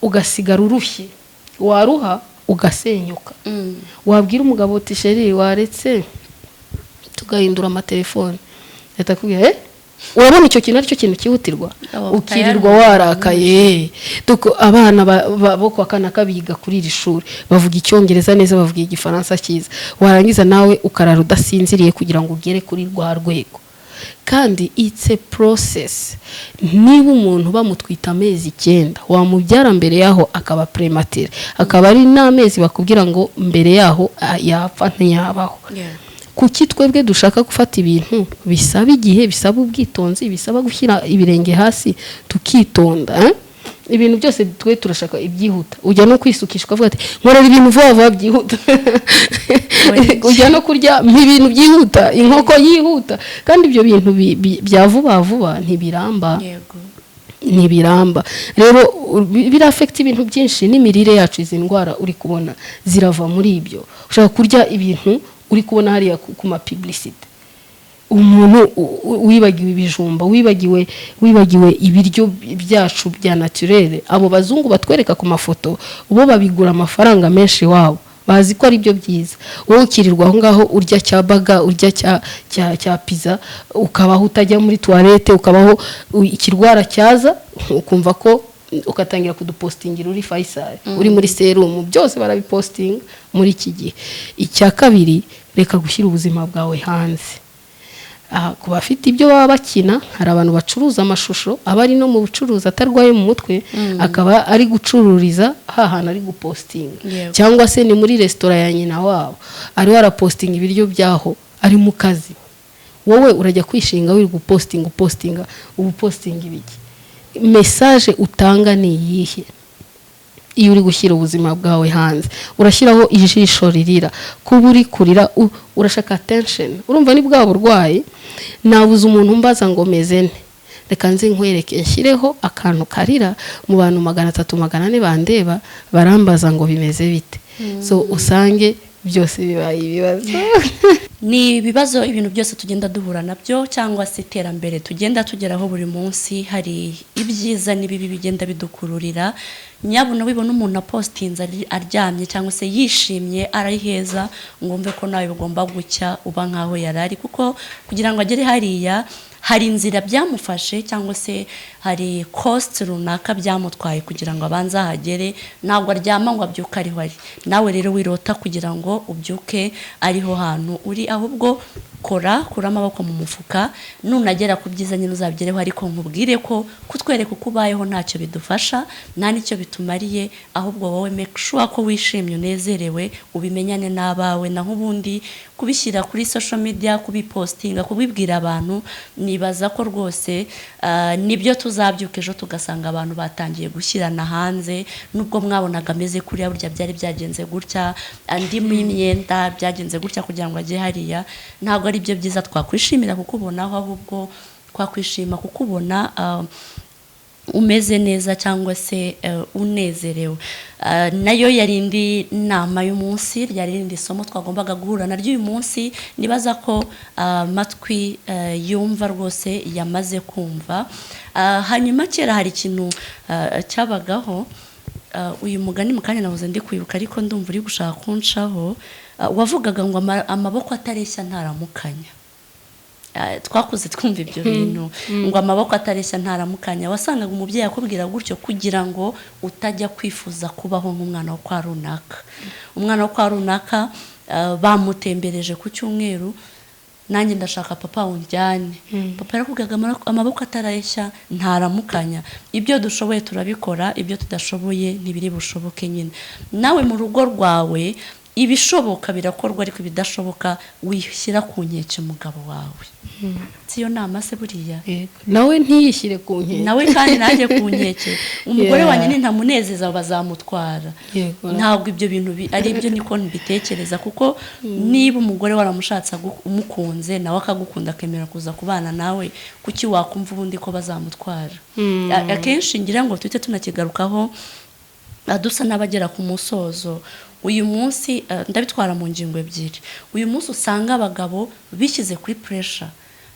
ugasigara urushye, waruha ugasenyuka. Wabwira umugabo uti: "Chéri, waretse tugahindura amatelefone?" Leta akubwira: "Eh, urabona icyo kintu aricyo kintu cyihutirwa?" Oh, Ukirirwa tayari. warakaye. Abana bo kwa kanaka biga kuri iri shuri, bavuga Icyongereza neza, bavuga Igifaransa cyiza. Warangiza nawe ukarara udasinziriye kugira ngo ugere kuri rwa rwego, kandi it's a process. Niba umuntu bamutwita amezi 9, wamubyara mbere yaho akaba prématuré, akaba ari n'amezi bakubwira ngo mbere yaho yapfa ntiyabaho. Kuki twebwe dushaka gufata ibintu bisaba igihe, bisaba ubwitonzi, bisaba gushyira ibirenge hasi tukitonda, eh? Ibintu byose twe turashaka ibyihuta. Ujya no kwisukisha ukavuga ati: "Nkorera ibintu vuba vuba byihuta." Ujya no kurya ibintu byihuta, inkoko yihuta. Kandi ibyo bintu bya vuba vuba ntibiramba. Ntibiramba. Rero biraffecta ibintu byinshi n'imirire yacu. Izi ndwara uri kubona zirava muri ibyo. Ushobora kurya ibintu uri kubona hariya ku ma publicité. Umuntu wibagiwe ibijumba, wibagiwe ibiryo byacu bya naturel. Abo bazungu batwereka ku mafoto bo babigura amafaranga menshi iwabo, bazi ko ari byo byiza. Wowe ukirirwa aho ngaho urya cya burger, urya cya pizza, ukabaho utajya muri toilette, ukabaho ikirwara cyaza ukumva ko ugatangira kudupostingira uri Faisal, uri muri serumu. Byose barabipostinga muri iki gihe. Icya kabiri, reka gushyira ubuzima bwawe hanze. Aha, ku bafite ibyo baba bakina, hari abantu bacuruza amashusho, aba ari no mu bucuruzi atarwaye mu mutwe, akaba ari gucururiza ha hantu ari gupostinga, cyangwa se ni muri resitora ya nyina wabo, ariho arapostinga ibiryo byaho, ari mu kazi. Wowe urajya kwishinga wiri gupostinga, upostinga, uba upostinga ibiki? Message utanga ni iyihe iyo uri gushyira ubuzima bwawe hanze? Urashyiraho ijisho ririra, kuba uri kurira, urashaka attention. Urumva ni bwa burwayi. Nabuze umuntu umbaza ngo meze nte, reka nze nkwereke, nshyireho akantu karira mu bantu 300, 400 bandeba, barambaza ngo bimeze bite? So usange byose bibaye ibibazo. Ni ibibazo, ibintu byose tugenda duhura nabyo cyangwa se iterambere tugenda tugeraho buri munsi, hari ibyiza n'ibibi bigenda bidukururira. Nyabuna wibona umuntu apostinze aryamye cyangwa se yishimye, ari heza, ngo wumve ko nawe bigomba gucya uba nkaho yari ari, kuko kugira ngo agere hariya hari inzira byamufashe cyangwa se hari cost runaka byamutwaye kugira ngo abanze ahagere. Ntabwo aryama ngo abyuke ariho ari. Nawe rero wirota kugira ngo ubyuke ariho hantu uri, ahubwo kora, kura amaboko mu mufuka. Nunagera ku byiza nyine uzabigereho. Ariko nkubwire ko kutwereka uko ubayeho ntacyo bidufasha, nta n'icyo bitumariye. Ahubwo wowe make sure ko wishimye, unezerewe, ubimenyane n'abawe. Naho ubundi kubishyira kuri social media, kubipostinga, kubibwira abantu, nibaza ko rwose nibyo tuzabyuka ejo tugasanga abantu batangiye gushyirana hanze: nubwo mwabonaga ameze kuriya, burya byari byagenze gutya, andi imyenda byagenze gutya kugira ngo ajye hariya. Ntabwo ari byo byiza twakwishimira kukubonaho, ahubwo twakwishima kukubona umeze neza cyangwa se unezerewe. Nayo yari indi nama y'umunsi, ryari irindi somo twagombaga guhura naryo uyu munsi. Nibaza ko amatwi yumva rwose yamaze kumva. Hanyuma kera hari ikintu cyabagaho. Uyu mugani mu kanya nahoze ndi kwibuka, ariko ndumva uri gushaka kuncaho. Wavugaga ngo amaboko atareshya ntaramukanya. Twakuze twumva ibyo bintu ngo amaboko atareshya ntaramukanya. Wasangaga umubyeyi akubwira gutyo kugira ngo utajya kwifuza kubaho nk'umwana wo kwa runaka. Umwana wo kwa runaka bamutembereje ku cyumweru, nanjye ndashaka, papa, unjyane. Papa yarakubwiraga amaboko atareshya ntaramukanya. Ibyo dushoboye turabikora, ibyo tudashoboye ntibiri bushoboke nyine. Nawe mu rugo rwawe ibishoboka birakorwa, ariko ibidashoboka wishyira ku nkeke umugabo wawe. Si yo nama se buriya? Yego. Nawe ntiyishyire ku nkeke. Nawe kandi nanjye ku nkeke umugore wanjye nintamunezeza bazamutwara. Ntabwo ibyo bintu ari byo, niko mbitekereza, kuko niba umugore waramushatse umukunze, nawe akagukunda, akemera kuza kubana nawe, kuki wakumva ubundi ko bazamutwara? Akenshi ngira ngo tuhite tunakigarukaho, dusa n'abagera ku musozo uyu munsi. Ndabitwara mu ngingo ebyiri. Uyu munsi usanga abagabo bishyize kuri pressure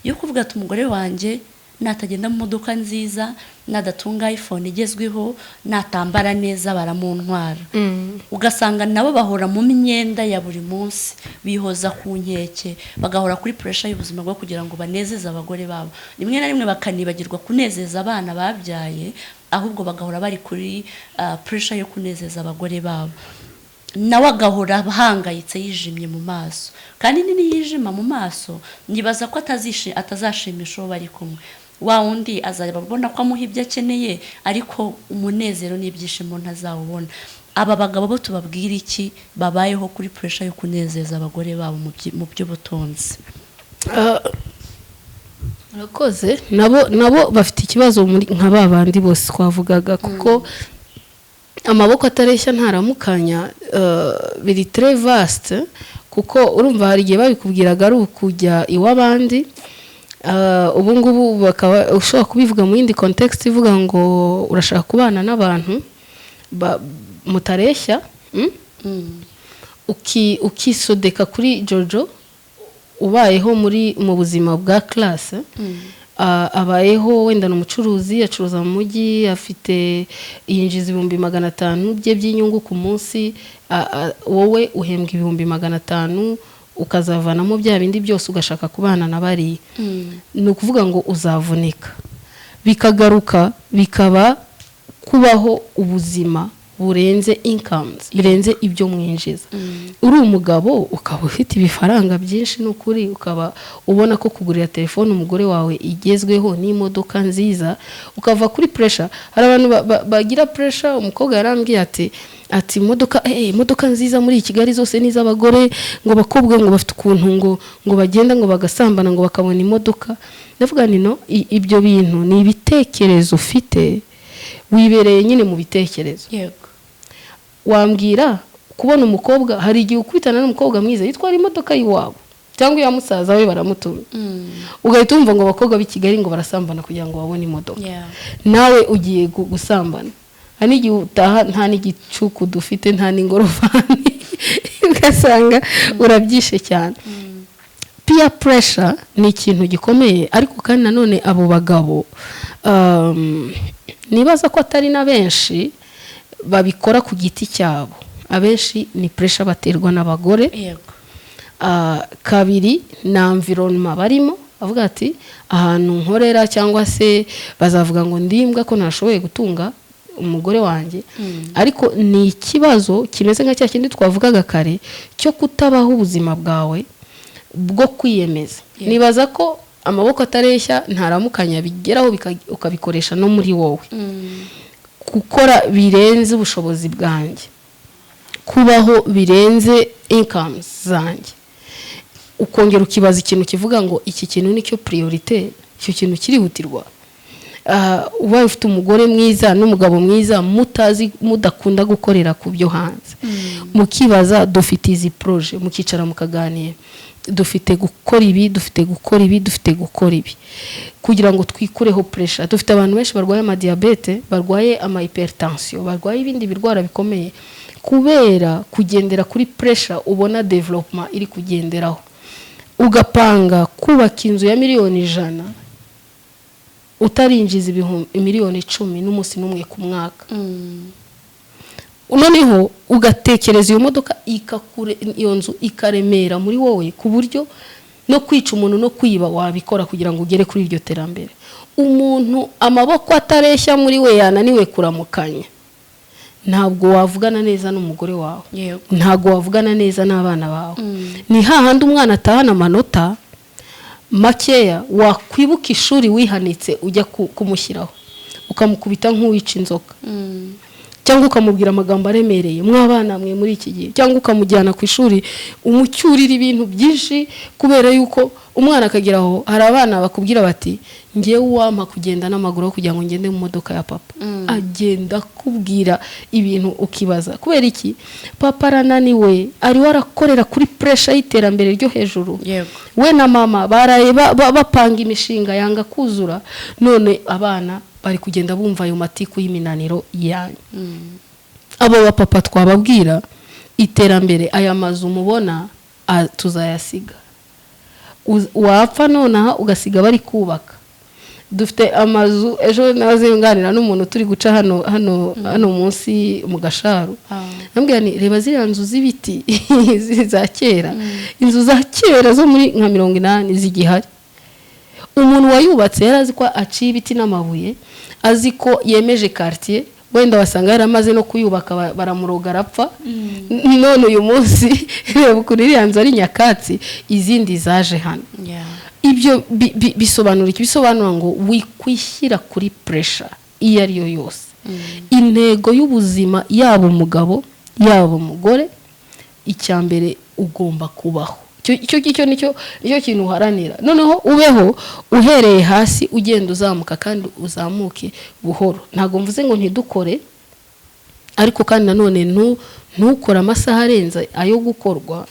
yo kuvuga ati: "Umugore wanjye natagenda mu modoka nziza, nadatunga iPhone igezweho, natambara neza, baramuntwara." Ugasanga nabo bahora mu myenda ya buri munsi, bihoza ku nkeke, bagahora kuri pressure y'ubuzima bwo kugira ngo banezeze abagore babo, rimwe na rimwe bakanibagirwa kunezeza abana babyaye, ahubwo bagahora bari kuri pressure yo kunezeza abagore babo. Nawe agahora ahangayitse, yijimye mu maso, kandi nini yijima mu maso, nibaza ko atazashimisha uwo bari kumwe. Wa wundi azaba abona ko amuha ibyo akeneye, ariko umunezero n'ibyishimo ntazawubona. Aba bagabo bo tubabwira iki, babayeho kuri pressure yo kunezeza abagore babo mu by'ubutunzi? Murakoze. Nabo bafite ikibazo muri nka ba bandi bose twavugaga, kuko amaboko atareshya ntaramukanya biri très vaste, kuko urumva hari igihe babikubwiraga ari ukujya iw'abandi. Ubu ngubu bakaba ushobora kubivuga mu yindi context ivuga ngo urashaka kubana n'abantu mutareshya, Ukisodeka kuri Jojo ubayeho mu buzima bwa classe. Abayeho wenda ni umucuruzi, acuruza mu mujyi, afite yinjiza 500,000 bye by'inyungu ku munsi. Wowe uhembwa 500,000, ukazavanamo bya bindi byose, ugashaka kubana na bariya, ni ukuvuga ngo uzavunika. Bikagaruka bikaba kubaho ubuzima burenze incomes, birenze ibyo mwinjiza. Uri umugabo ukaba ufite ibifaranga byinshi, ni ukuri, ukaba ubona ko kugurira telefone umugore wawe igezweho n'imodoka nziza, ukava kuri pressure. Hari abantu bagira pressure. Umukobwa yarambwiye ati imodoka nziza muri Kigali zose ni iz'abagore, ngo abakobwa ngo bafite ukuntu ngo bagenda ngo bagasambana ngo bakabona imodoka. Ndavuga nti: "No, ibyo bintu ni ibitekerezo ufite, wibereye nyine mu bitekerezo." Wambwira kubona umukobwa, hari igihe ukubitana n'umukobwa mwiza yitwara imodoka y'iwabo cyangwa iya musaza we, baramutumye, ugahita wumva ngo abakobwa b'i Kigali ngo barasambana kugira ngo babone imodoka. Nawe ugiye gusambana, hari n'igihe utaha nta n'igicuku dufite, nta n'ingorofani, ugasanga urabyishe cyane. Peer pressure ni ikintu gikomeye, ariko kandi nanone abo bagabo, nibaza ko atari na benshi babikora ku giti cyabo, abenshi ni pressure baterwa n'abagore. Kabiri na environment barimo, avuga ati: "Ahantu nkorera cyangwa se bazavuga ngo ndimbwa ko ntashoboye gutunga umugore wanjye." Ariko ni ikibazo kimeze nka cya kindi twavugaga kare cyo kutabaho ubuzima bwawe bwo kwiyemeza. Nibaza ko amaboko atareshya ntaramukanya bigeraho ukabikoresha no muri wowe, gukora birenze ubushobozi bwanjye, kubaho birenze incomes zanjye, ukongera ukibaza ikintu kivuga ngo iki kintu nicyo priorité, icyo kintu kirihutirwa. Ubaye ufite umugore mwiza n'umugabo mwiza, mutazi, mudakunda gukorera ku byo hanze, mukibaza: dufite izi projets, mukicara mukaganira: dufite gukora ibi, dufite gukora ibi, dufite gukora ibi kugira ngo twikureho pressure. Dufite abantu benshi barwaye amadiyabete, barwaye ama hypertension, barwaye ibindi birwara bikomeye kubera kugendera kuri pressure ubona development iri kugenderaho, ugapanga kubaka inzu ya 100,000,000 utarinjiza 10,000,000 n'umunsi n'umwe ku mwaka. Noneho ugatekereza iyo modoka iyo nzu ikaremera muri wowe, ku buryo no kwica umuntu no kwiba wabikora kugira ngo ugere kuri iryo terambere. Umuntu amaboko atareshya muri we, yananiwe kuramukanya, ntabwo wavugana neza n'umugore wawe, ntabwo wavugana neza n'abana bawe. Ni hahandi umwana atahana amanota makeya, wakwibuka ishuri wihanitse ujya kumushyiraho, ukamukubita nk'uwica inzoka, cyangwa ukamubwira amagambo aremereye, mwabana mwe muri iki gihe, cyangwa ukamujyana ku ishuri umucyurira ibintu byinshi, kubera yuko umwana akagera aho. Hari abana bakubwira bati: "Ngewe uwampa kugenda n'amaguru aho kugira ngo ngende mu modoka ya papa." Agenda akubwira ibintu ukibaza kubera iki. Papa arananiwe, ariwe arakorera kuri pressure y'iterambere ryo hejuru. We na mama baraye bapanga imishinga yanga kuzura, none abana bari kugenda bumva ayo matiku y'iminaniro yanyu. Abo bapapa twababwira: iterambere, aya mazu mubona, tuzayasiga. Wapfa nonaha ugasiga bari kubaka. Dufite amazu. Ejo naze nganira n'umuntu, turi guca hano munsi mu Gasharu, ambwira ni: "Reba ziriya nzu z'ibiti za kera, inzu za kera zo muri nka 80 zigihari." Umuntu wayubatse yari azi ko aciye ibiti n'amabuye, azi ko yemeje quartier. Wenda wasanga yaramaze no kuyubaka, baramuroga arapfa. None uyu munsi reba ukuntu iriya nzu ari nyakatsi, izindi zaje hano. Ibyo bisobanura iki? Bisobanura ngo wikwishyira kuri pressure iyo ari yo yose. Intego y'ubuzima, yaba umugabo, yaba umugore, icya mbere ugomba kubaho. Icyo ngicyo nicyo kintu uharanira. Noneho ubeho uhereye hasi, ugenda uzamuka, kandi uzamuke buhoro. Ntabwo mvuze ngo ntidukore, ariko kandi nanone ntukore amasaha arenze ayo gukorwa,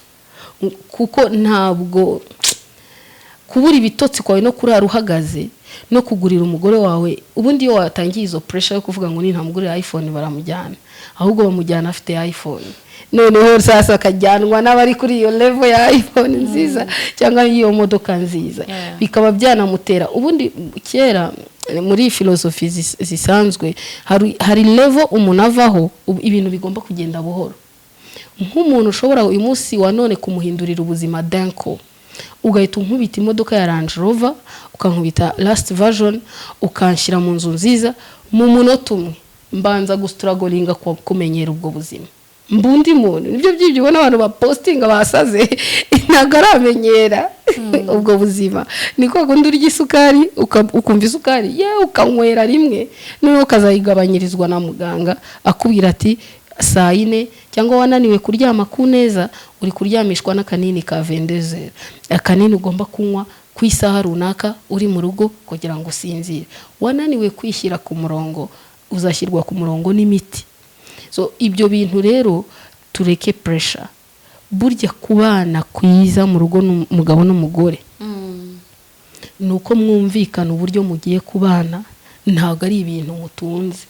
kuko ntabwo kubura ibitotsi kwawe no kurara uhagaze no kugurira umugore wawe. Ubundi iyo watangiye izo pressure yo kuvuga ngo nintamugurira iPhone baramujyana, ahubwo bamujyana afite iPhone. Noneho sasa akajyanwa n'abari kuri iyo level ya iPhone nziza cyangwa iyo modoka nziza, bikaba byanamutera. Ubundi kera muri filozofi zisanzwe hari level umuntu avaho, ibintu bigomba kugenda buhoro. Nk'umuntu ushobora uyu munsi wa none kumuhindurira ubuzima danko, ugahita unkubita imodoka ya Range Rover, ukankubita last version, ukanshyira mu nzu nziza, mu munota umwe mbanza gustrugglinga kumenyera ubwo buzima, mbundi muntu. Nibyo byibyo ubona abantu bapostinga basaze, ntabwo aramenyera ubwo buzima. Ni kwa kundi urya isukari, ukumva isukari ye, ukanywera rimwe, noneho ukazayigabanyirizwa na muganga akubwira ati saa yine, cyangwa wananiwe kuryama ku neza, uri kuryamishwa n'akanini ka vendezeri, akanini ugomba kunywa ku isaha runaka uri mu rugo kugira ngo usinzire. Wananiwe kwishyira ku murongo, uzashyirwa ku murongo n'imiti. So ibyo bintu rero, tureke pressure. Burya kubana kwiza mu rugo n'umugabo n'umugore ni uko mwumvikana uburyo mugiye kubana, ntabwo ari ibintu mutunze.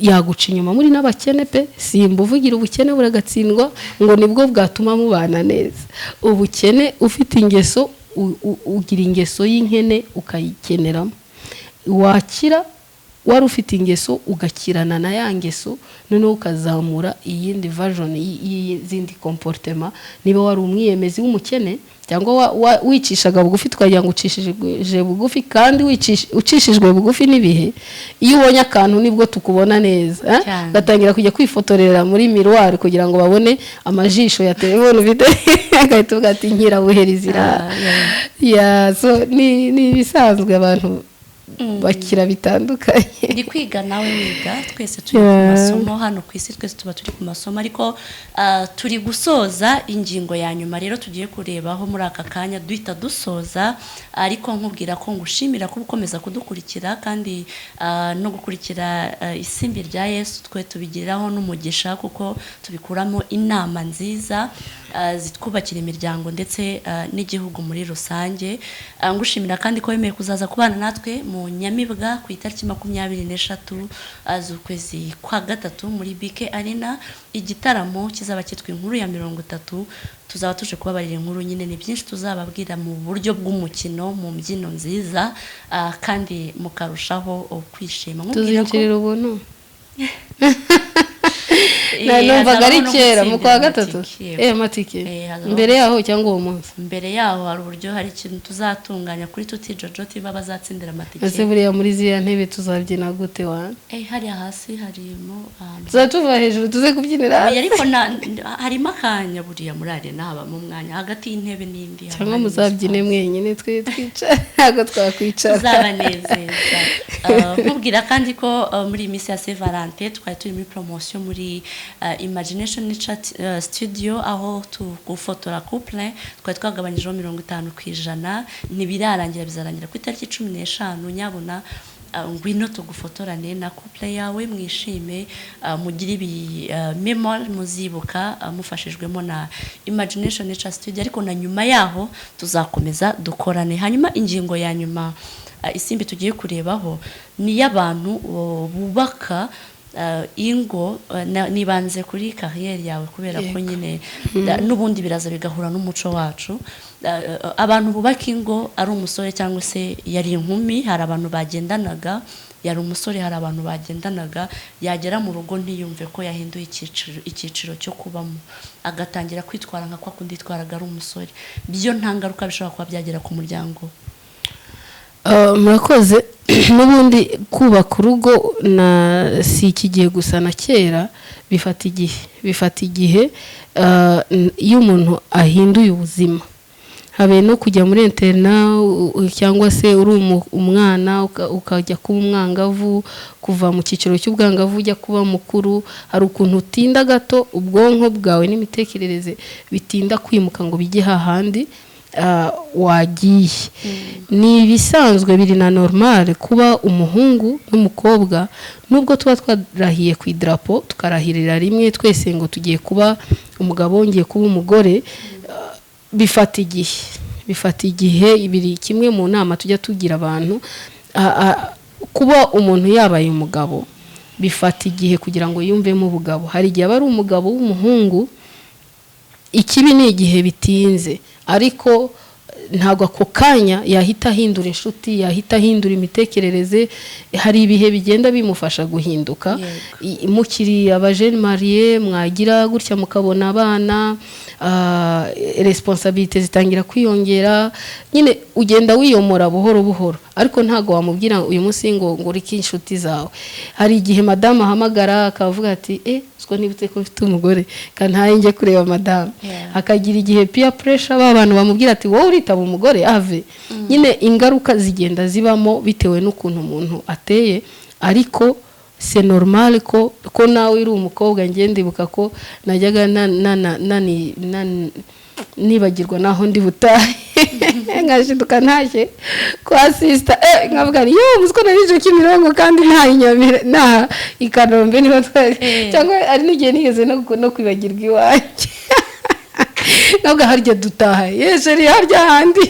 Yaguca inyuma muri n'abakene pe, simba uvugira ubukene buragatsindwa ngo nibwo bwatuma mubana neza. Ubukene ufite ingeso, ugira ingeso y'inkene ukayikeneramo, wakira wari ufite ingeso ugakirana na ya ngeso, noneho ukazamura iyindi version y'izindi comportement. Niba wari umwiyemezi w'umukene cyangwa wicishaga bugufi, tukagira ngo ucishije bugufi, kandi ucishijwe bugufi n'ibihe, iyo ubonye akantu nibwo tukubona neza, eh? Cyane. Gatangira kujya kwifotorera muri miroir kugira ngo babone amajisho ya telefone ufite, agahita uvuga ati nkirabuheri zira. Yeah. Yeah, so ni ibisanzwe, abantu bakira bitandukanye. Ndi kwiga nawe wiga, twese turi ku masomo hano ku isi, twese tuba turi ku masomo. Ariko turi gusoza ingingo ya nyuma rero tugiye kurebaho muri aka kanya, duhita dusoza, ariko nkubwira ko ngushimira kuba ukomeza kudukurikira kandi no gukurikira Isimbi rya Yesu. Twe tubigiraho n'umugisha kuko tubikuramo inama nziza zitwubakira imiryango ndetse n'igihugu muri rusange. Ngushimira kandi ko wemeye kuzaza kubana natwe mu Nyamibwa ku itariki 23 z'ukwezi kwa gatatu muri BK Arena, igitaramo kizaba cyitwa Inkuru ya 30. Tuzaba tuje kubabarira inkuru nyine, ni byinshi tuzababwira mu buryo bw'umukino, mu mbyino nziza, kandi mukarushaho kwishima. Nkubwira ko Tuzinjirira ubuntu. Numvaga ari Hazabaho no kera mu kwa gutsindira gatatu. amatike, yego. Amatike. Hazabaho Mbere yaho cyangwa uwo munsi? Mbere yaho hari uburyo, hari ikintu tuzatunganya kuri Tuti Jojo TV, bazatsindira amatike. Ese buriya muri ziriya ntebe tuzabyina gute wa? Hariya hasi harimo ahantu. Tuzajya tuva hejuru tuze kubyinira Oya, hasi? Ariko harimo akanya, buriya muri arena habamo umwanya hagati y'intebe n'indi, haba Cyangwa harimo muzabyine espace. mwenyine, twe twicara, ntabwo twakwicara. Tuzabanezeza. Nkubwira kandi ko muri iyi minsi ya Saint Valentin twari turi muri promotion muri Imagination Nature Studio, aho tugufotora couple twari twagabanyijeho 50%. Ntibirarangira, bizarangira ku itariki 15. Nyabuna ngwino tugufotorane na couple yawe, mwishime, mugire ibi memory muzibuka, mufashijwemo na Imagination Nature Studio. Ariko na nyuma yaho tuzakomeza dukorane. Hanyuma ingingo ya nyuma, Isimbi, tugiye kurebaho ni iy'abantu bubaka ingo. Nibanze kuri carrière yawe kubera ko nyine n'ubundi biraza bigahura n'umuco wacu. Abantu bubaka ingo ari umusore cyangwa se yari inkumi, hari abantu bagendanaga yari umusore, hari abantu bagendanaga, yagera mu rugo ntiyumve ko yahinduye icyiciro cyo kubamo, agatangira kwitwara nka kwa kundi yitwaraga ari umusore. Byo nta ngaruka bishobora kuba byagera ku muryango? Murakoze. N'ubundi kubaka urugo na si iki gihe gusa, na kera bifata igihe, bifata igihe. Iyo umuntu ahinduye ubuzima, habe no kujya muri internat cyangwa se uri umwana ukajya kuba umwangavu, kuva mu cyiciro cy'ubwangavu ujya kuba mukuru, hari ukuntu utinda gato, ubwonko bwawe n'imitekerereze bitinda kwimuka ngo bijye hahandi wagiye. Ni ibisanzwe, biri na normal kuba umuhungu n'umukobwa, nubwo tuba twarahiye ku idarapo, tukarahirira rimwe twese ngo tugiye kuba umugabo, ngiye kuba umugore, bifata igihe, bifata igihe. Biri kimwe mu nama tujya tugira abantu. Kuba umuntu yabaye umugabo bifata igihe kugira ngo yumvemo ubugabo. Hari igihe aba ari umugabo w'umuhungu. Ikibi ni igihe bitinze, ariko ntabwo ako kanya yahita ahindura inshuti, yahita ahindura imitekerereze. Hari ibihe bigenda bimufasha guhinduka. Mukiri aba jeunes mariés, mwagira gutya mukabona abana, responsabilités zitangira kwiyongera, nyine ugenda wiyomora buhoro buhoro. Ariko ntabwo wamubwira uyu munsi ngo ureke inshuti zawe. Hari igihe madamu ahamagara akavuga ati: "Eh, siko nibutse ko mfite umugore, kandi ntaye njye kureba madamu." Akagira igihe peer pressure, ba bantu bamubwira ati: "Wowe uritaba umugore ave." Nyine ingaruka zigenda zibamo bitewe n'ukuntu umuntu ateye, ariko c'est normal ko nawe uri umukobwa. Njye ndibuka ko najyaga nibagirwa naho ndi butahe, nkashiduka ntashye kwa sister, nkavuga nti: "Yo, muzi ko narije Kimironko kandi nta Inyamira nta i Kanombe niba twari." Cyangwa ari n'igihe nigeze no kwibagirwa iwanjye, ntabwo harya dutaha, ye chéri, harya handi.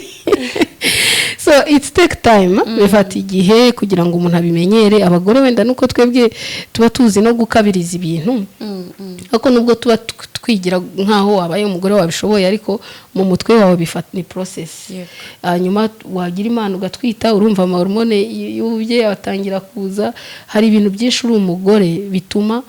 So it's take time, bifata igihe kugira ngo umuntu abimenyere. Abagore wenda nuko twebwe tuba tuzi no gukabiriza ibintu, ariko nubwo tuba twigira nk'aho wabaye umugore wabishoboye, ariko mu mutwe wawe bifata ni process. Hanyuma wagira Imana ugatwita, urumva ama hormones y'ububyeyi atangira kuza. Hari ibintu byinshi uri umugore bituma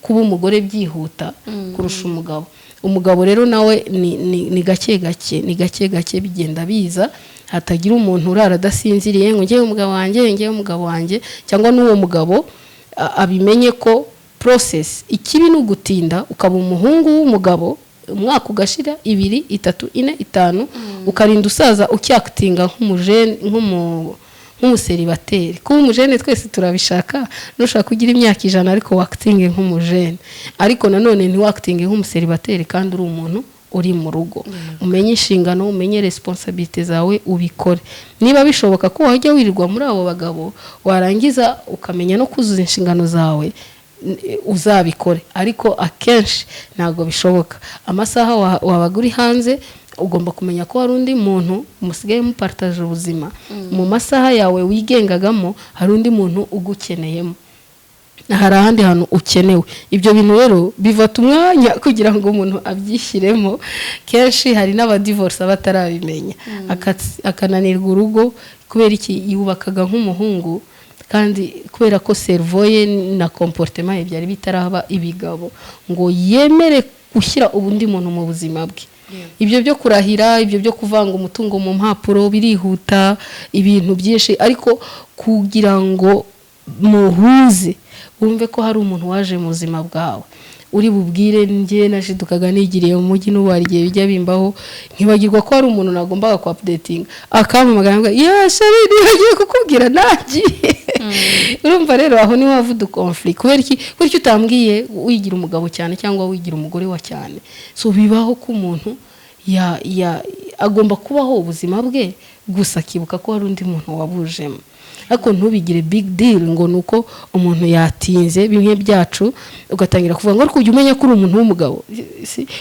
kuba umugore byihuta kurusha umugabo. Umugabo rero nawe ni gake gake, ni gake gake bigenda biza. Hatagira umuntu urara adasinziriye ngo ngewe umugabo wanjye, ngewe umugabo wanjye, cyangwa n'uwo mugabo abimenye ko process. Ikibi ni ugutinda ukaba umuhungu w'umugabo, umwaka ugashira, 2, 3, 4, 5, ukarinda usaza ucyakitinga nk'umujene, nk'umuseribateri. Kuba umujene twese turabishaka, nushaka kugira imyaka 100 ariko wakitinge nk'umujene, ariko nanone ntiwakitinge nk'umuseribateri kandi uri umuntu uri mu rugo. Umenye inshingano, umenye responsabilités zawe, ubikore. Niba bishoboka ko wajya wirirwa muri abo bagabo, warangiza ukamenya no kuzuza inshingano zawe, uzabikore. Ariko akenshi ntabwo bishoboka. Amasaha wabaga uri hanze, ugomba kumenya ko hari undi muntu musigaye mupartaje ubuzima. Mu masaha yawe wigengagamo hari undi muntu ugukeneyemo, hari ahandi hantu ukenewe. Ibyo bintu rero bifata umwanya kugira ngo umuntu abyishyiremo. Kenshi hari n'abadivorce batarabimenya, akananirwa urugo kubera iki? Yubakaga nk'umuhungu. Kandi kubera ko cerveau ye na comportement ye byari bitaraba ibigabo ngo yemere gushyira ubundi muntu mu buzima bwe. Ibyo byo kurahira, ibyo byo kuvanga umutungo mu mpapuro birihuta, ibintu byinshi, ariko kugira ngo muhuze, wumve ko hari umuntu waje mu buzima bwawe uri bubwire. Njye nashidukaga nigiriye mu mujyi, n'ubu hari igihe bijya bimbaho nkibagirwa ko hari umuntu nagombaga ku updating, akampamagara ngo: "Ya chéri, nibagiwe kukubwira, nagiye." Urumva rero aho niho hava udu conflit. Kubera iki? Kubera iki utambwiye? Wigira umugabo cyane cyangwa wigira umugore wa cyane. So bibaho ko umuntu ya agomba kubaho ubuzima bwe, gusa akibuka ko hari undi muntu wabujemo, ariko ntubigire big deal ngo ni uko umuntu yatinze bimwe byacu, ugatangira kuvuga ngo: "Ariko ujya umenya ko uri umuntu w'umugabo?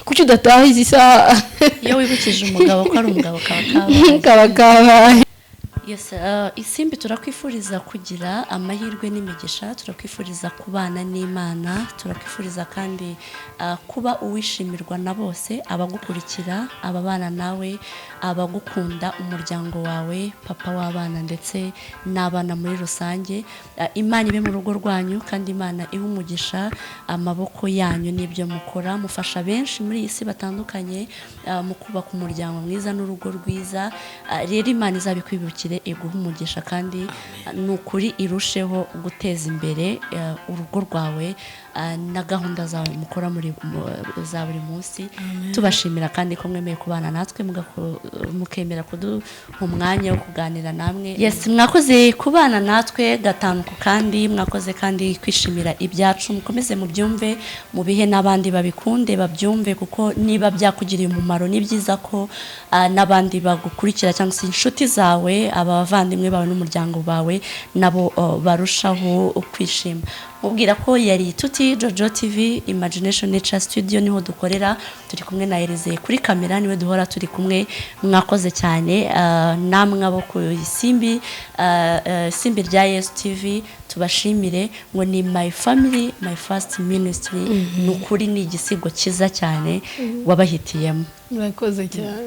Kuki udataha izi saha?" Iyo wibukije umugabo ko ari umugabo, kaba kabaye. Kaba kabaye. Yes, Isimbi, turakwifuriza kugira amahirwe n'imigisha, turakwifuriza kubana n'Imana, turakwifuriza kandi kuba uwishimirwa na bose, abagukurikira, ababana nawe, abagukunda, umuryango wawe, papa w'abana ndetse n'abana muri rusange. Imana ibe mu rugo rwanyu kandi Imana ihe umugisha amaboko yanyu n'ibyo mukora. Mufasha benshi muri iyi si batandukanye mu kubaka umuryango mwiza n'urugo rwiza. Rero Imana izabikwibukire, iguhe umugisha, kandi ni ukuri irusheho guteza imbere urugo rwawe na gahunda zawe mukora muri za buri munsi. Tubashimira kandi ko mwemeye kubana natwe, mukemera kuduha umwanya wo kuganira namwe. Yes, mwakoze kubana natwe gatanu ku kandi, mwakoze kandi kwishimira ibyacu. Mukomeze mubyumve, mubihe n'abandi babikunde, babyumve, kuko niba byakugiriye umumaro ni byiza ko n'abandi bagukurikira cyangwa se inshuti zawe, abavandimwe bawe n'umuryango bawe nabo barushaho kwishima. Mubwira ko yari Tuti Jojo TV, Imagination Nature Studio niho dukorera. Turi kumwe na Elize kuri kamera, niwe duhora turi kumwe. Mwakoze cyane. Namwe abo ku Isimbi, Isimbi rya Yesu TV, tubashimire ngo ni "My family, my first ministry". Ni ukuri ni igisigo cyiza cyane wabahitiyemo. Murakoze cyane.